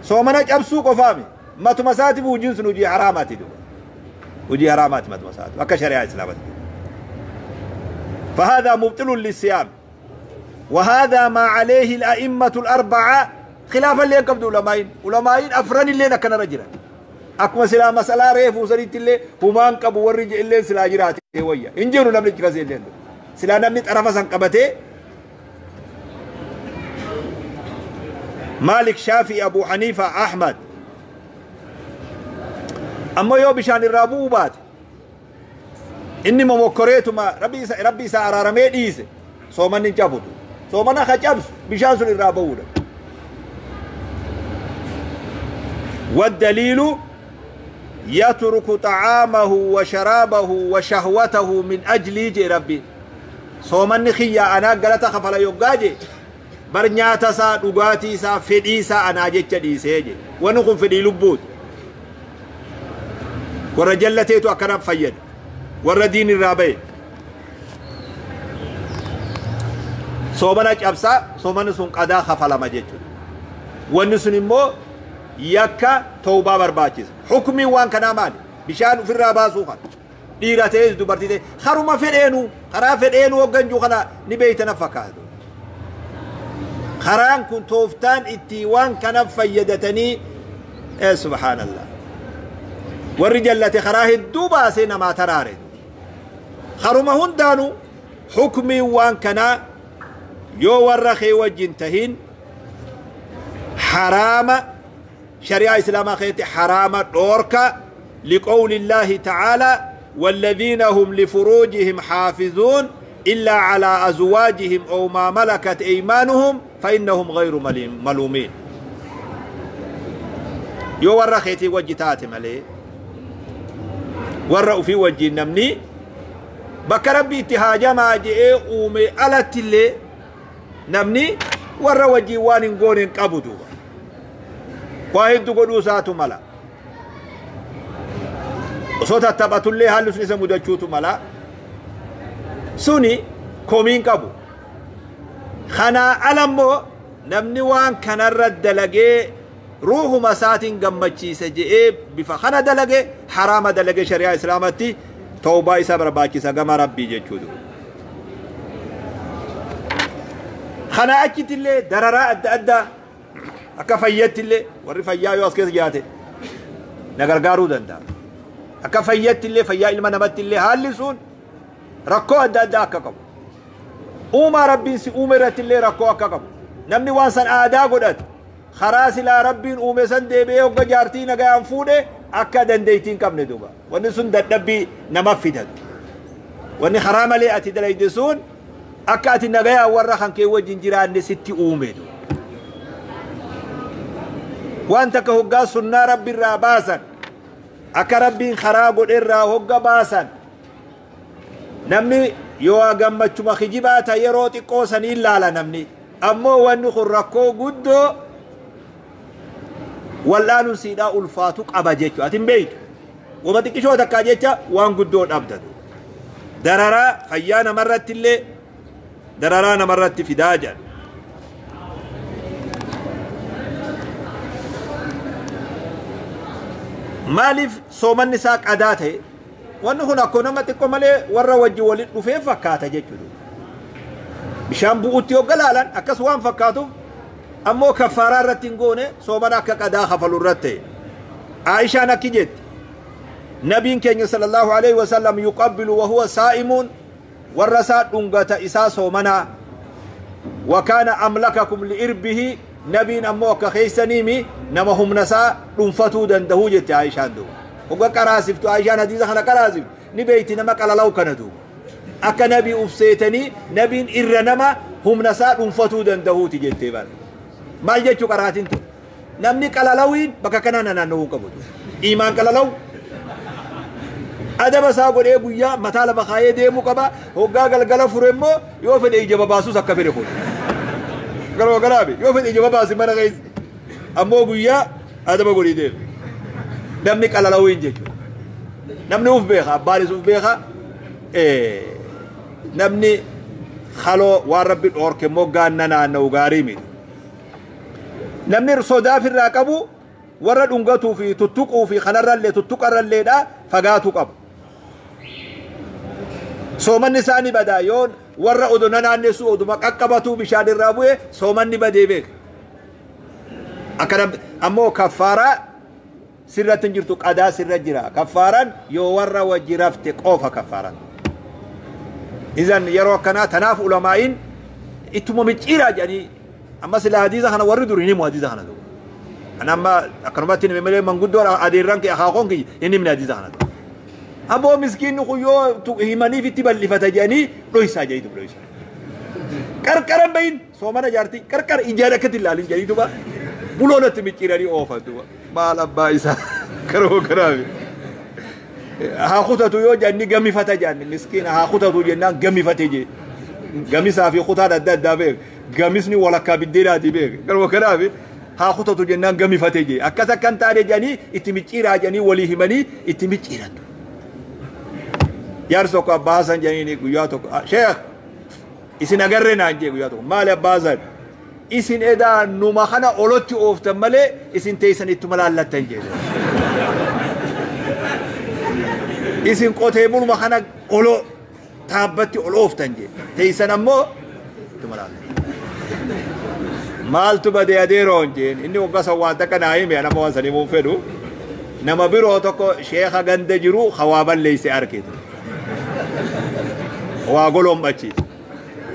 صومنا جبسو قفامي ما تمساتي وجنس نجي حراماتي دو وجي حراماتي ما تمساتي وكا شريعة إسلامات. فهذا مبطل للصيام وهذا ما عليه الأئمة الأربعة خلافا اللي يقبضوا علماء علماء أفران اللي كان رجلا أكما سلا مسألة ريف وسريت اللي هما انقبوا والرجع اللي سلا جراتي ويا إنجيروا نملك كذي اللي سلا نملك أرفسا انقبتي مالك شافعي أبو حنيفة أحمد. أما يو بشان الرابو بات إني ممكريتو ما ربي سأرارمي ديسه صومن نجابوتو صومن خجابس بشان سن الرابو. والدليل يترك طعامه وشرابه وشهوته من أجل جي ربي صومن خيا أنا قلت خفلا يوغاجي bar nyaata isaa dhugaatii isaa fedhii isaa anaa jecha dhiisee je wanni kun fedhii lubbuuti warra jallateetu akkanaaf fayyada warra diin irraa bahe soomana cabsaa soomanni sun qadaa kafalama jechuudha wanni sun immoo yakka tawbaa barbaachisa hukumiin waan kanaa maali bishaan ofirraa baasuu kana dhiira ta'es dubartii ta'e haruma fedheenuu karaa fedheenuu hogganjuu kana ni beeytana fakkaatu karaan kun tooftaan itti waan kana fayyadatanii subhaanallah warri jallate karaa hedduu baasee namaa taraare haruma hundaanuu hukumiin waan kanaa yoo warra kee wajjin tahin haraama shari'aa islaamaa keessatti haraama dhoorka liqawli illaahi ta'aalaa والذين هم لفروجهم حافظون إلا على أزواجهم أو ما ملكت أيمانهم فإنهم غير ملومين. يو ورا خيتي وجتاتي مالي ورا في وجه نمني بكربي اتهاجا ما جئ أومي ألت اللي نمني ورا وجه وان قون قبضوا واحد قدو ساتو ملا صوت التبات اللي هالو سنسا مدچوتو ملا سوني كومين قبو Kanaa alammoo namni waan kanarra dalagee ruuhuma isaatiin gammachiise je'ee bifa kana dalage haraama dalage shari'aa islaamatti tawbaa isa barbaachisa gama rabbii jechuudha. Kana achitti illee dararaa adda addaa akka fayyatti illee warri fayyaa yoo as keessa jiraate na gargaaruu danda'a. Akka fayyatti illee fayyaa ilma namatti illee haalli sun rakkoo adda addaa akka qabu. Uumaa rabbiin si uume irratti illee rakkoo akka qabu. Namni waan san aadaa godhate karaa silaa rabbiin uume san deebi'ee hogga jaartii nagayaan fuudhe akka dandeettii hin qabne duuba. Wanni sun dadhabbii nama fidatu. Wanni karaa malee ati dalayde sun akka ati nagayaan warra kan kee wajjin jiraanne sitti uume duuba. Waan takka hoggaa sunnaa rabbi irraa baasan akka rabbiin karaa godhe irraa hogga baasan namni yoo gammachuma kijibaa ta yeroo xiqqoo sanii laala namni ammoo wanni kun rakkoo guddoo wal'aanuun siidhaa ulfaatu qaba jechuudha. Ati hin beektu. Wama xiqqishoo takkaa jecha waan guddoo dhabdatu. Dararaa fayyaa namarratti illee dararaa namarratti fidaa jedha. Maaliif soomanni isaa qadaa ta'e? Wanni kun akkuma nama xiqqoo malee warra wajji waliin dhufee fakkaata jechuudha. Bishaan bu'uutti yoo galaalan akkas waan fakkaatuuf ammoo kaffaaraa irratti hin goone soomana akka qadaa kafalu irratti ta'e. Aishaan akki jetti. Nabiin keenya sallallahu alaihi wasallam yuqabbilu wa huwa saa'imuun warra isaa dhungata isaa soomanaa. Wakaana amlakakum li'irbihi nabiin ammoo akka keessaniimi nama humna isaa dhuunfatuu danda'uu jette Aishaan duuba. Hogga qaraasiftu Aishaan hadiisa kana qaraasiftu ni beeyti nama qalalaw kana duuba. Akka nabii ufseetanii nabiin irra nama humna isaa dhuunfatuu danda'uuti jettee bara. Maal jechuu qaraatiin tun? Namni qalalawiin bakka kanaa naanna'uu qabu. Iimaan qalalaw adaba isaa godhee guyyaa mataa lafa kaayee deemuu qaba. Hoggaa galgala fure immoo yoo fedhe ija babaasus akka fedhe kun. Garuu garaabe yoo fedhe ija babaasi mana keessa. Ammoo guyyaa adaba godhee deema. Namni qalalawiin jechuudha. Namni uf beeka abbaanis uf beeka. Namni haloo waan rabbi dhoorke moggaan naanna'u gaarii miti. Namni sodaa ofirraa qabu warra dhungatuu fi tuttuquu fi kanarrallee tuttuqarralleedha fagaatu qabu. Soomanni isaanii badaa yoo warra odoo naannessu oduma qaqqabatu bishaan irraa bu'e soomanni badee beeka. Akkana ammoo kaffaaraa sirratti hin jirtu qadaa sirra jira. Kaffaaraan yoo warra wajji rafte qofa kaffaaraan. Izan yeroo akkanaa tanaaf ulamaa'iin ittuma micciiraa jedhanii amma sila hadiisa kana warri dur hin himu hadiisa kana duuba. Ana amma akkanumatti hime malee manguddoon adeerran kee akaakoon kiyya hin himne hadiisa kana duuba. Aboo miskiinni kun yoo himaniif itti bal'ifata jedhanii dhoysaa jedhitu dhoysaa. Qarqaran bahin soomana jaartii qarqara ijaan akkatti ilaalin jedhanii duuba buloonatti micciiranii oofan duuba. Maal abbaa isaa karoo karaabe. Haa kutatu yoo jedhani gamifata jedhani miskiina haa kutatu jennaan gamifate jee. Gamisaa fi kutaan adda addaa beek. Gamisni walakkaa biddeenaati beek. Karoo karaabe haa kutatu jennaan gamifate jee. Akkas akkan taane jedhanii itti micciiraa jedhanii walii himanii itti micciiran. Jaarsi tokko abbaa Hasan jedhanii guyyaa tokko sheekh isin agarree naan jee guyyaa tokko maali abbaa Hasan isin edaa numa kana olotti ooftan malee isin teessan ittuma laallattan jedhe. Isin qotee buluma kana olo taabbatti ol ooftan jedhe teessan ammoo ittuma laallattan. Maaltu badee adeeroon jeen inni waggaa san waan takka naa hime nama waan san himuun fedhu nama biroo tokko sheekha ganda jiru hawaa balleeyse arkitu. Waa golombachiisa.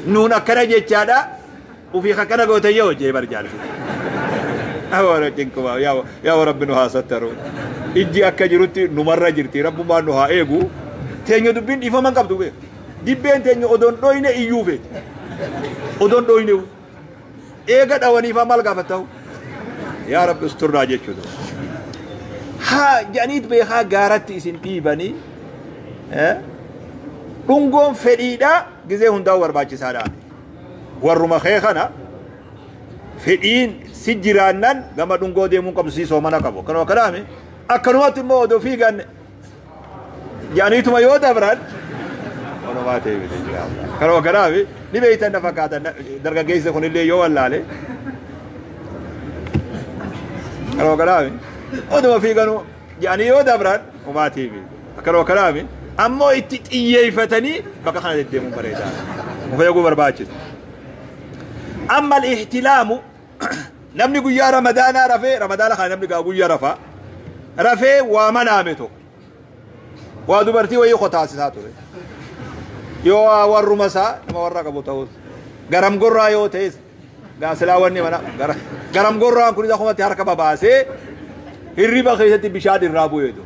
Nuun akkana jechaadha ufii akkana goote yoo jee bar jaarsi. Awwaara cinquma yaa rabbi nu haa sattaru. Ijji akka jirutti numarra jirti rabbumaan nu haa eegu. Teenya dubbiin dhiifama hin qabdu beeku. Dibbeen teenya odoon dhoyne iyyuu feeti. Odoon dhoyne eega dhawaniifaa maal gaafattahu? Yaa rabbi usturnaa jechuudha. Haa jedhaniit beekaa gaaratti isin dhiibanii dhungoon fedhiidha gizee hundaa'u barbaachisaadha. Warruma kee kana fedhiin si jiraannan gama dhungoo deemuun qabdu si soomana qabu. Akkanuma kanaami akkanumatti immoo odoo fiigan jedhaniituma yoo dabran Walumaa ta'e miti inshallah. Karoo kanaaf ni beeytan na fakkaatan dargaggeessa kunillee yoo wallaale. Karoo kanaaf oduma fiiganuu jedhanii yoo dabran umaatii miti. Karoo kanaaf ammoo itti xiyyeeffatanii bakka kana deddeemuun bareedaa. Of eeguu barbaachisa. Amma al-ihtilaamu namni guyyaa ramadaanaa rafee ramadaana kana namni gaa guyyaa rafaa rafee waa manaame tokko waa dubartii wayii qotaasisaa ture yoo waa warruma isaa nama warra qabu ta'us garam gorraa yoo ta'es gaa silaa wanni mana garam gorraan kunis akkumatti harka babaasee hirriba keessatti bishaan irraa bu'eetu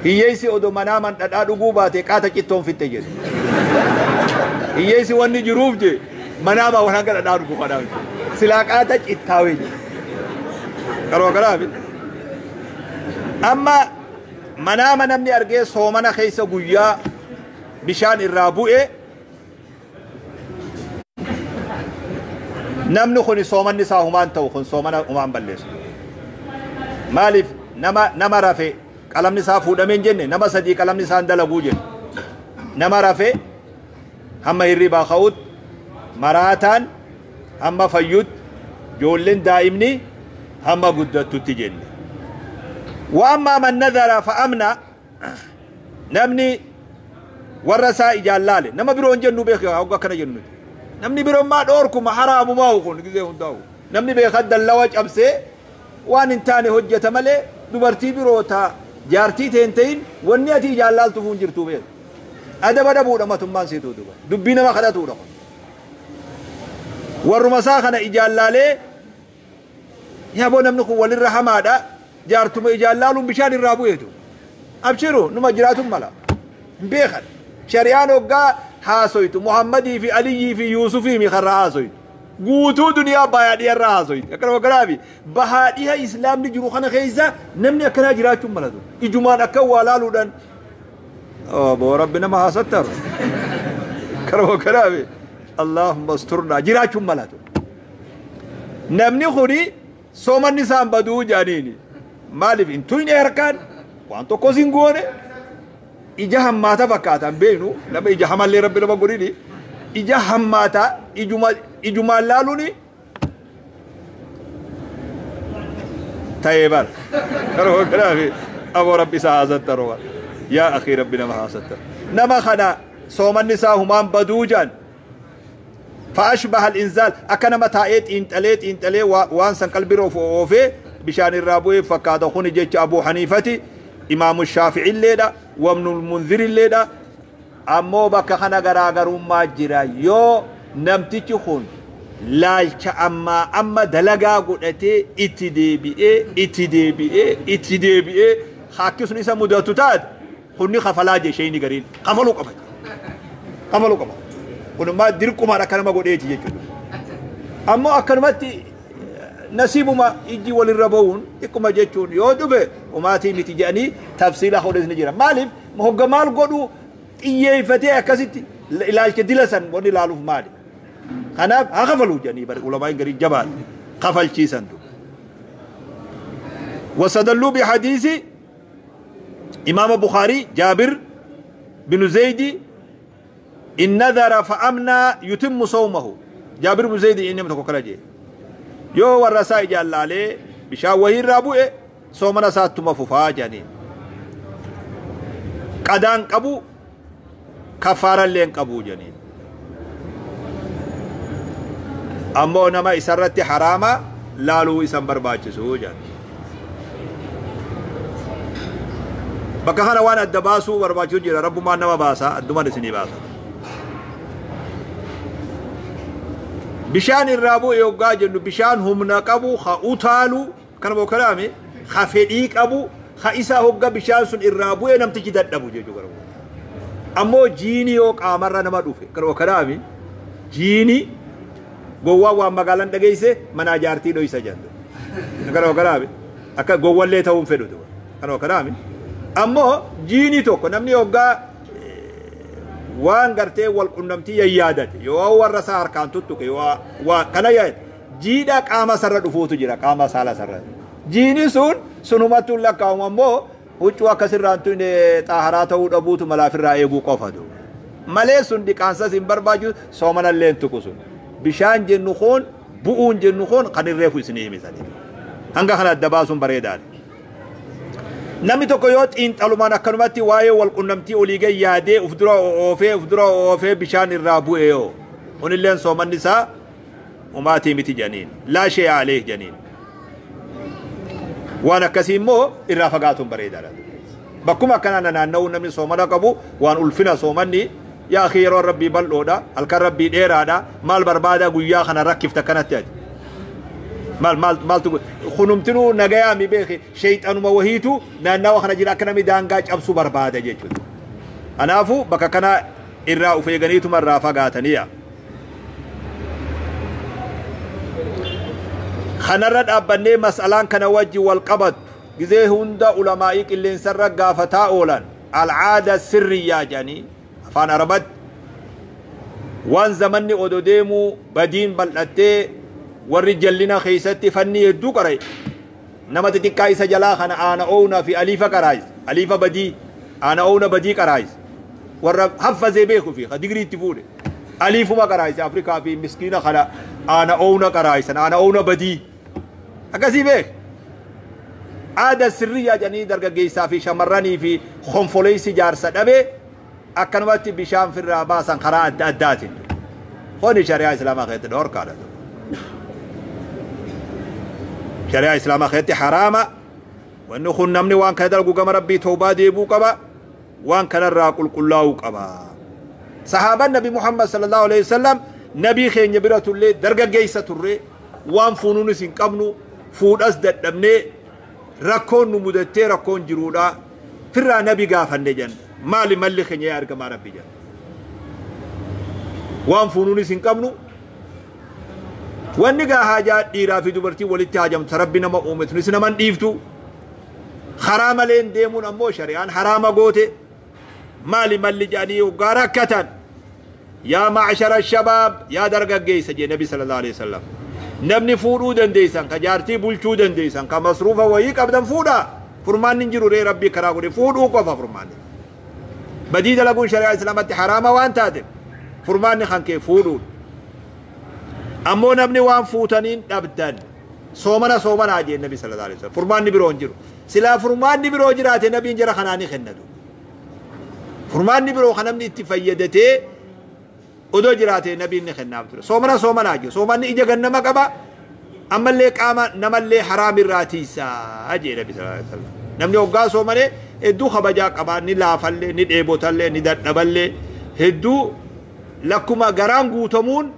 hiyyeessi odoo manaa man dhadhaa dhuguu baate qaata cittoon fitte jedhu hiyyeessi wanni jiruuf je manaa maa waan hanga dhadhaa dhugu kanaaf silaa qaata cittaawee jedhu karoo kanaaf amma manaama namni argee soomana keessa guyyaa bishaan irraa bu'e namni kun soomanni isaa humaan ta'u kun soomana humaan balleessu maaliif nama rafe qalamni isaa fuudhamee hin jenne nama sadii qalamni isaa hin dalaguu jenne nama rafe hamma hirribaa ka'utti maraataan hamma fayyutti ijoolleen daa'imni hamma guddattutti jenne. Wa ammaa man nadhara fa'amna namni warra isaa ijaan laale nama biroo hin jennu beeku hogga akkana jennu nuti. Namni biroo maa dhoorkuma haraamumaa kun gisee hundaa'u. Namni beekaa dallawa cabsee waan hin taane hojjeta malee dubartii biroo taa jaartii ta'e hin ta'in wanni ati ijaan laaltuuf hin jirtu beeku. Adaba dhabuudha matummaan siituu duba. Dubbii nama kadhatuudha kun. Warruma isaa kana ijaan laalee yaaboo namni kun walirra hamaadha jaartuma ijaan laaluun bishaan irraa bu'eetu. Abshiru numa jiraatun mala. Hin beekan. Shari'aan hoggaa haasoytu Muhammadii fi Aliyyii fi Yuusufii mi karraa haasoytu. Guutuu duniyaa bahaa dhiharraa haasoytu. Akkana kanaafi bahaa dhiha islaamni jiru kana keessa namni akkanaa jiraachuun malatu. Ijumaan akka waa laaluudhaan boo rabbi nama haasattaru. Karoo kanaafi Allahumma asturnaa jiraachuun malatu. Namni kuni soomanni isaan baduu jedhaniini. Maaliif hin tuyne harkaan waan tokkos hin goone ija hammaata fakkaatan beeknu nama ija hamallee rabbi nama godhini ija hammaata ijumaan laaluuni ta'ee bara. Karoo kanaafi aboo rabbi isaa haasattaru yaa akhii rabbi nama haasattaru. Nama kana soomanni isaa humaan baduu jedhan. فأشبه الإنزال أكنما تايت إنتليت إنتلي وانسان قلبي روف أوفي بشان الرابوي فكاد خوني جيتش أبو حنيفة إمام الشافعي الليلة وابن المنذر الليلة أمو بك خنا غراغر ما جرا يو نمتي خون لالچ أما دلغا قدتي اتدي بي اتدي بي اتدي بي خاكي سنيسا مدتو تات خوني خفلا جيشيني غرين خفلو قبل خفلو قبل kunumaa dirqumaan akkanuma godheeti jechuudha. Ammoo akkanumatti nasiibuma ijji walirra ba'uun xiqquma jechuun yoo dhufe umaatii miti jedhanii tafsiila hodhes ni jira. Maaliif hogga maal godhu xiyyeeffatee akkasitti ilaalcha dila san wanni ilaaluuf maali? Kanaaf haa kafaluu jedhanii bari ulamaan garii jabaan kafalchiisan du. وستدلوا بحديث إمام بخاري جابر بن زيد إن نذر فأمنى يتم صومه. جابر بن زيد إنما تكوكلا يو والرسائل جال عليه بشاوه الرابوء صومنا ساتما ففا جاني قدان قبو كفارا لين قبو جاني أمو نما إسرت حراما لالو إسان برباچسو جاني bakka kana waan adda baasuu barbaachisu jira rabbumaan nama baasa addumaan isinii baasa bishaan irraa bu'e yoggaa jennu bishaan humna qabu ha utaalu kana bokkalaame ha fedhii qabu ha isa hogga bishaan sun irraa bu'e namtichi dadhabu jechuu gara ammoo jiini yoo qaamarra nama dhufe kana bokkalaame jiini gowwaa waan magaalaan dhageesse manaa jaartii dhoysa jennu kana bokkalaame akka gowwallee ta'uun fedhu kana bokkalaame ammoo jiini tokko namni hoggaa waan gartee wal qunnamtii yayyaadate yoo warra isaa harkaan tuttuqe yoo waa kana yaadate jiidha qaama sarra dhufuutu jira qaama saala sarra jiini sun sunumattu lakkaa'amu ammoo Huccuu akkasirraa hin tuqne xaaharaa ta'uu dhabuutu malaafirraa eeguu qofatu. Malee sun dhiqaansas hin barbaachisu, soomanallee hin tuqu sun. Bishaan jennu kun, bu'uun jennu kun kan irreefu isinii himisanii. Hanga kana adda baasuun bareedaadha. Namni tokko yoo xiinxalumaan akkanumatti waa'ee wal qunnamtii olii gad yaadee uf dura oofee uf dura oofee bishaan irraa bu'e yoo kunilleen soomanni isaa umaatii miti jedhaniin, laa shay'a aleeh jedhaniin. Waan akkasii immoo irraa fagaatuun bareedaadha. Bakkuma akkanaa nanaanna'uun namni soomana qabu waan ulfina soomanni. Yaa akhi, yeroon rabbii bal'oodha, halkan rabbii dheeraadha, maal barbaada guyyaa kana rakkifta akkanatti ati? Maal maal maaltu kunumtinuu nagayaa mi beeki, sheeyxanuma wahiitu naannawa kana jira, akka namni daangaa cabsu barbaada jechuudha. Kanaafuu bakka kana irraa of eeganiituma irraa fagaataniya. Kanarra dhaabbannee mas'alaan kana wajji wal qabattu gizee hunda ulamaa'ii qilleensarra gaafataa oolan, al'aada sirriyyaa jedhanii afaan Arabatti, waan zamanni odo deemuu badiin bal'attee warri jallina keessatti fanni hedduu qara'e, nama xixiqqaa isa jalaa kana aana oowna fi aliifa qaraayis, aliifa badii, aana oowna badii qaraayis, warra haffazee beeku fi ka digrii itti fuudhe aliifuma qaraayise. Afrikaa fi miskiina kana aana oowna qaraayisan, aana oowna badii akkasii beek. Aada sirriyyaa jedhanii dargaggeessaa fi shamarranii fi konfoleessi jaarsa dhabee akkanumatti bishaan firraa baasan karaa adda addaatiin. Kuni shari'aa islaamaa keessatti dhorkaadha. Shari'aa islaamaa keessatti haraama. Wanni kun namni waan kana dalagu gama rabbii tawbaa deebuu qaba. Waan kanarraa qulqullaa'uu qaba. Sahaabaan Nabi Muhammad sallallahu alaihi wasallam nabii keenya bira turre, dargaggeessa turre, waan fuunuunis hin qabnu, fuudhas dadhabnee, rakkoon nu mudattee, rakkoon jiruudha. Firraa nabi gaafanne jenna. Maali malli keenya yaa ergamaa rabbi jenna. Waan fuunuunis hin qabnu. Wanni gaa haajaa dhiiraa fi dubartii walitti haajamtu rabbi nama uume tunis nama hin dhiiftu. Karaa maleen deemuun ammoo shari'aan haraama goote. Maali malli jedhanii hoggaa rakkatan. Yaa ma'ashara shabaab, yaa dargaggeessa jee nabi sallallahu alaihi wasallam. Namni fuudhuu dandeessan, ka jaartii bulchuu dandeessan, ka masruufa wayii qabdan fuudhaa. Furmaanni hin jiru ree, rabbii karaa godhe fuudhuu qofa furmaanni. Badii dalaguun shari'aa islaamatti haraama waan taateef furmaanni kan kee fuudhuudha. Ammoo namni waan fuutaniin dhabdan soomana soomanaa jee nabi sallallahu alaihi wasallam. Furmaanni biroo hin jiru. Silaa furmaanni biroo jiraate nabiin jara kanaa ni kennatu. Furmaanni biroo kan namni itti fayyadatee odoo jiraate nabiin ni kennaaf ture. Soomana soomanaa jee. Soomanni ija gannama qaba. Ammallee qaama namallee haraam irraa tiisaa jee nabi sallallahu alaihi wasallam. Namni hoggaa soomane hedduu kabajaa qaba. Ni laafallee, ni dheebotallee, ni dadhaballee, hedduu lakkuma garaan guutamuun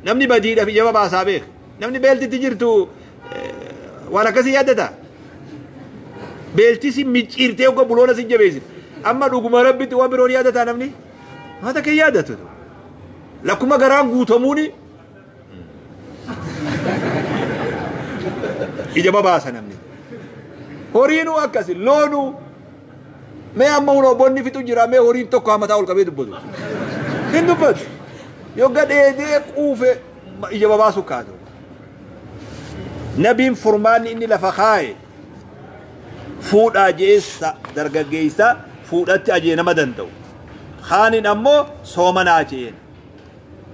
namni badiidhaaf ija baasaa beeka. Namni beeltitti jirtu waan akkasii yaaddata. Beelti si micciirtee hogga buloona si jabeessite. Amma dhuguma rabbitti waan biroon yaadataa namni? Waan takka hin yaadatu. Lakkuma garaan guutamuuni ija babaasa namni. Horiinuu akkasi, loonuu mee amma hunoo bonni fixu jira, mee horiin tokko haa mataa ol qabee dubbatu. Hin dubbatu. Yogga dheedee quufe ija babaasu kaatu. Nabiin furmaanni inni lafa kaaye fuudhaa jeessa dargaggeessa fuudhatti ajee nama danda'u. Kaanin ammoo soomanaa jeen.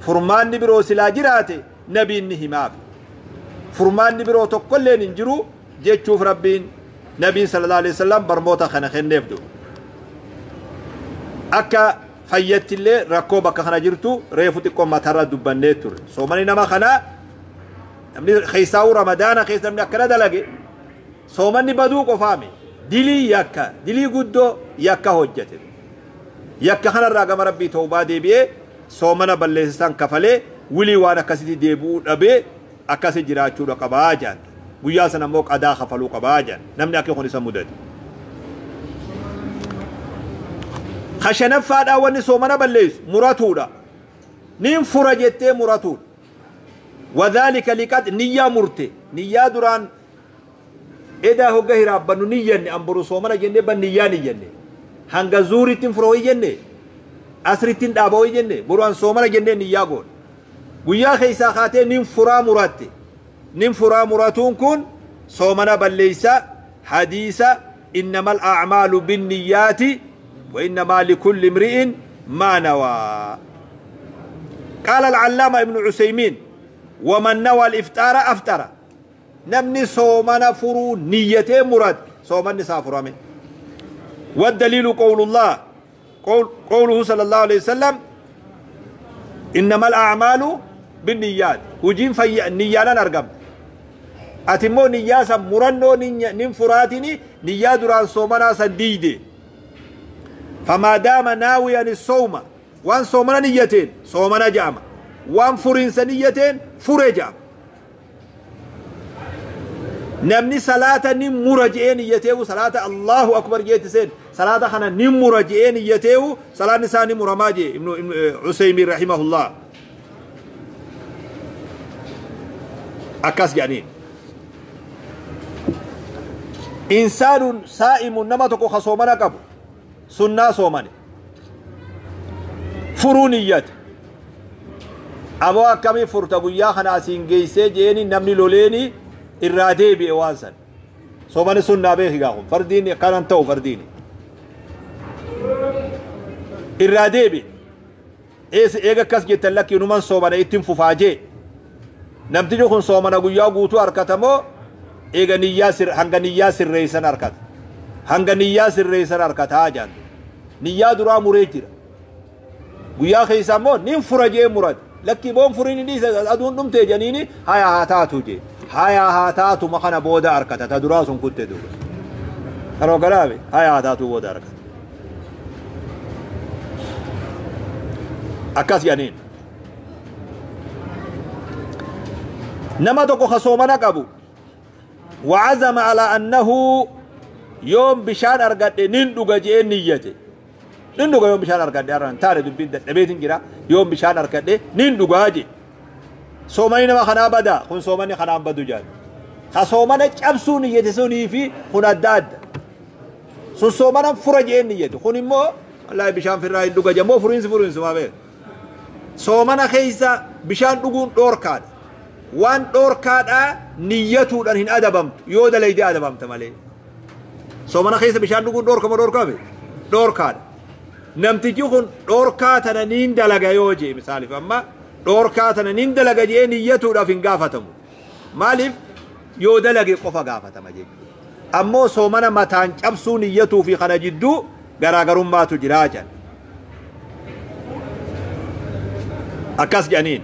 Furmaanni biroo silaa jiraate nabiin ni himaaf. Furmaanni biroo tokkolleen hin jiru jechuuf rabbiin nabiin sallallahu alaihi wasallam barmoota kana kenneef du. Akka fayyattillee rakkoo bakka kana jirtu reefu xiqqoo matarra dubbannee ture. Soomani nama kanaa, namni keessaa'uu ramadaana keessa namni akkana dalage soomanni baduu qofaame, dilii yakka dilii guddoo yakka hojjete. Yakka kanarraa gama rabbii tawbaa deebi'ee soomana balleessisan kafalee wilii waan akkasitti deebi'uu dhabee akkasi jiraachuudha qabaa jedhan. Guyyaa sana immoo qadaa kafaluu qabaa jedhan namni akka kun isa mudate. Ka shanaffaadhaa wanni soomana balleessu muratuudha. Nin fura jettee muratuudha. Wadhaalika liqad niyyaa murte, niyyaa duraan edaa hogga hiraabbannu niyyanne, an boru soomana jennee ban niyyaa niyyanne, hanga zuurittiin fura hoyi jenne, asrittiin dhaaba hoyi jenne, boru an soomana jennee niyyaa goone. Guyyaa keessaa kaatee nin furaa muratte. Nin furaa muratuun kun soomana balleeysa. Hadiisa إنما الأعمال بالنيات وإنما لكل امرئ ما نوى. قال العلامة ابن عثيمين ومن نوى الإفطار أفطر. نمني صومنا فرو نيته مراد صومنا سافرامي. والدليل قول الله قوله صلى الله عليه وسلم إنما الأعمال بالنيات. وجين في نيانا نرقم أتمو نياسا مرنو ننفراتني نيا دران صومنا سديدي. فما دام ناويا الصوم وان صومنا نيتين صومنا جامع وان فرين سنيتين فري جامع. نمني صلاة نمرجئ نيته صلاة الله أكبر جيتسين صلاة خنا نمرجئ نيته صلاة نساني مرماجي. ابن عثيمين رحمه الله أكاس يعني إنسان صائم نما تكو خصومنا قبل سنة صومني فرونيات أبو أكمي فرتقويا خنا سينجيسي جيني نمني لوليني إرادي بإوانسان صومني سنة بيخي قاهم فرديني كان تو فرديني إرادي بي إيس إيغا كاس جيتلك ينومان صومني إتم ففاجي نمتجو خن صومنا قويا قوتو أركتمو إيغا نياسر هنغا نياسر ريسان أركت هنغا نياسر ريسان أركت هاجان نيا درا مريجر قويا خيسامو نين فرجي مراد لكي بون فريني ديس أدون دمتي جنيني هيا هاتاتو جي هيا هاتاتو مخنا بودا أركت تدراسون كنت دوبس أنا كلامي هيا هاتاتو بودا أركت أكاس جنين نما تكو خصومنا قبو وعزم على أنه يوم بشان أرقد نندوغ جئ نيته نندوغ يوم بشان أرقد أران تاري دبين دبيتين جرا يوم بشان أرقد نندوغ جئ صومني نما خنا بدا خن صومني خنا بدو جان خصومنا جبسو نيته سوني في خن الداد سو صومنا فرج نيته خن مو والله بشان في الراي دوغ جمو فرينس فرينس ما بين صومنا خيسا بشان دوغون دوركاد وان دوركادا نيتودان هن ادبمت يو دليدي ادبمت مالي صومنا خيسا بشان دوغون دوركما دوركامي دوركاد نمتجي خن دوركا تنا نين دلغا يوجي مثالي فما دوركا تنا نين دلغا جي نيتوداف هن غافتمو مالف يو دلغي قفا غافتما جي امو صومنا متان جبسو نيتو في خنا جدو غراغرماتو جراجان اكاس جانين.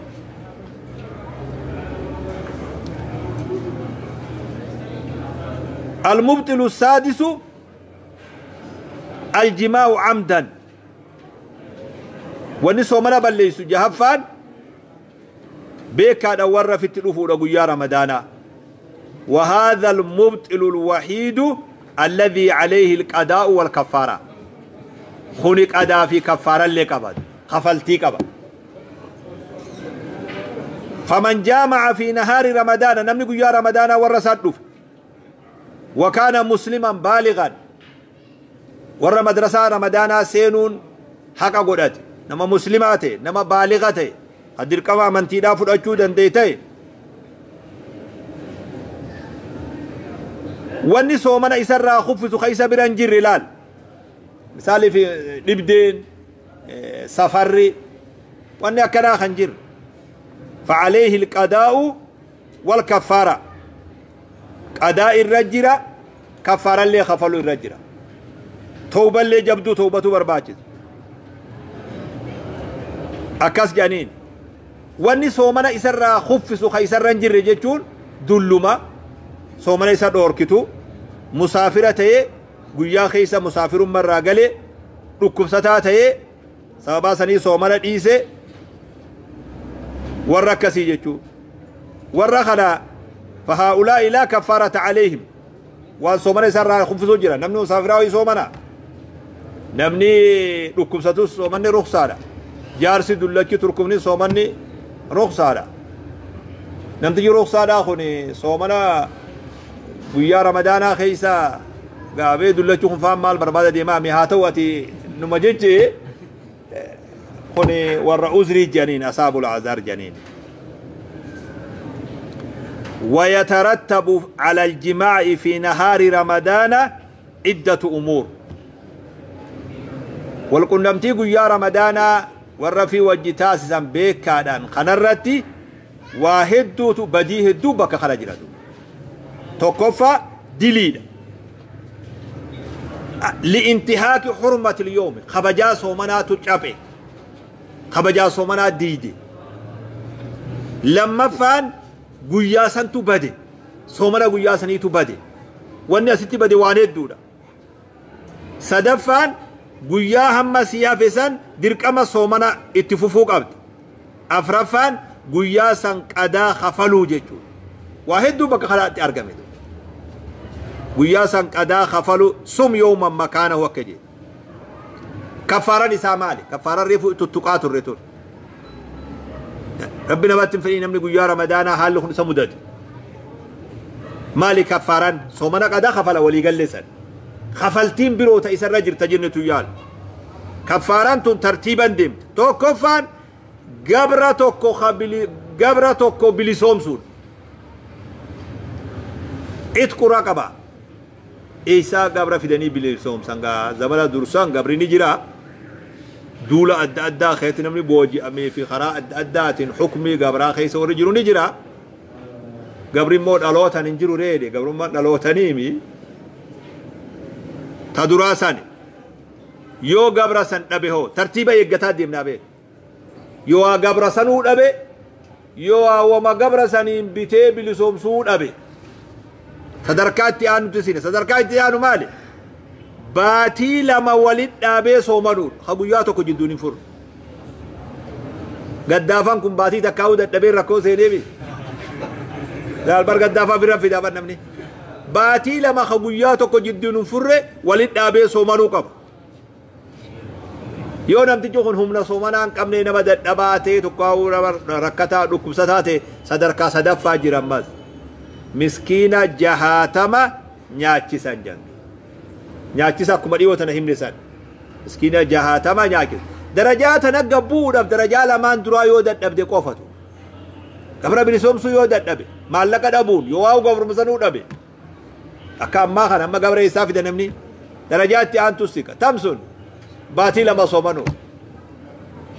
المبطل السادس الجماع عمدا ونسو من بليس جهفان بيكا دور في التلفون يا رمضان. وهذا المبطل الوحيد الذي عليه القضاء والكفارة خنق أدا في كفارة لكبد خفلتي كبد. فمن جامع في نهار رمضان نمني يا رمضان ورسات وكان مسلما بالغا ور مدرسة رمضان سينون حق قدرت نما مسلمات نما بالغته قدر كما من تيدا فدچو دنديته وني سومنا اسرا خفز خيس برنجر لال مثال في دبدين سفري وني كنا خنجر فعليه القضاء والكفارة قضاء الرجرة كفارة اللي خفلوا الرجرة توبة اللي جبدو توبة برباچز أكاس جانين واني صومنا إسرا خفسو خيسر رنجر جيتون دلما صومنا إسر دوركتو مسافرة قويا خيسا مسافر مرة قلي ركب ستاتي سببا سني صومنا إيسي وركسي جيتو ورخنا فهؤلاء لا كفارة عليهم وان صومنا إسرا خفسو جرا نمني مسافراوي صومنا نمني ركب ستو صومني رخصارة جارسي دلكي تركبني صومني رخصارة نمتجي رخصارة خوني صومنا ويا رمضان خيسا قابي دلكي خنفان مال بربادة ديما مهاتواتي نمجيجي خوني ورا جنين أصاب العذار جنين. ويترتب على الجماع في نهار رمضان Iddatu umuur walqunnamtii guyyaa Ramadaanaa warra fi wajji taasisan beekaadhaan kanarratti waa hedduutu, badii hedduu bakka kana jiratu. Tokkoffaa diliidha. Li'intihaaki hurmatil yoomi, kabajaa soomanaatu caphe, kabajaa soomanaa diide. Lammaffaan guyyaa santu bade, soomana guyyaa saniitu bade. Wanni asitti bade waan hedduudha. Sadaffaan guyyaa hamma sii hafe san dirqama soomana itti fufuu qabdi. Afraffaan guyyaa san qadaa kafaluu jechuudha. Waa hedduu bakka kanaatti argame. Guyyaa san qadaa kafalu, sum yooman makaanahu akka jedhe. Kaffaaran isaa maali? Kaffaaran reefu tuttuqaa turre tun. Rabbi namatti hin fedhii namni guyyaa Ramadaanaa haalli kun isa mudate. Maali kaffaaran? Soomana qadaa kafala walii galle san. Kafaltiin biroo ta isarra jirta jennetu yaal. Kaffaaran tun tartiiban deemte. Tokkoffaan gabra tokko bilisoomsuudha. Itqu raqaba. Eessaa gabra fidanii bilisoomsan gaa? Zamana dursaan gabri ni jira. Duula adda addaa keessatti namni booji'amee fi karaa adda addaatiin hukmii gabraa keessa warri jiru ni jira. Gabri immoo dhalootan hin jiru reede, gabrummaan dhalootaniimi. Ta duraa sani. Yoo gabra san dhabe hoo, tartiiba eeggataa deemnaa beeku. Yoo waa gabra sanuu dhabe, yoo waa wama gabra saniin bitee bilisoomsuu dhabe. Sadarkaa itti aanutti sine. Sadarkaa itti aanu maali? Baatii 2 walit dhaabee soomanuudha. Ka guyyaa tokko jidduun hin furre. Gaddaafaan kun baatii takkaa'uu dadhabee rakkoo seenee miti. Laal bar gaddaafaa bira fidaa bar namni. Baatii 2 ka guyyaa tokko jidduun hin furre walit dhaabee soomanuu qaba. Yoo namtichi kun humna soomanaa hin qabne, nama dadhabaa ta'e, tokkaa'uu nama rakkataa dhukkubsataa ta'e, sadarkaa sadaffaa jira ammas. Miskiina 60 nyaachisan jedhan. Nyaachisa akkuma dhiyoo tana himne san. Miskiina 60 nyaachisa. Darajaa tana gabbuudhaaf darajaa lamaan duraa yoo dadhabde qofatu. Gabra bilisoomsuu yoo dadhabe, maallaqa dhabuun, yoo waa gabrumsanuu dhabe. Akka ammaa kana amma gabra eessaa fida namni? Darajaa itti aantu siqa. Tamsun baatii 2 soomanuu.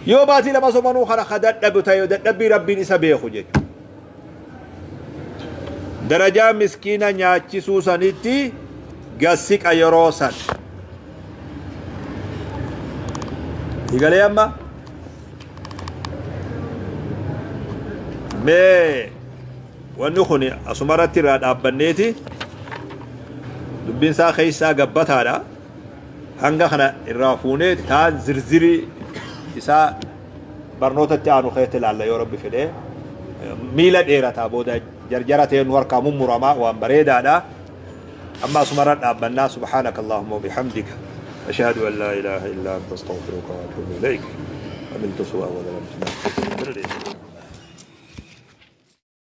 Yoo baatii 2 soomanuu kana ka dadhabu ta'e, dadhabbii Rabbiin isa beeku jechuudha. Darajaa miskiina nyaachisuu sanitti gassiqa yeroo san. Igalee amma? Mee wanni kun asumarratti irraa dhaabbanneeti, dubbiin isaa keessaa gabbataadha. Hanga kana irraa fuunee taan zirzirii isaa barnootatti aanu keessatti ilaalla yoo Rabbi fedhee. Miila dheerataa booda jarjara ta'ee nu harkaa mummuramaa waan bareedaadha. Amma asumarra dhaabbannaa. Subhaanaka Allahumma wa bihamdika. Ashhadu an laa ilaaha illaa anta, astaghfiruka wa atuubu ilayk. Amiltu su'a wa zalamtu nafsi.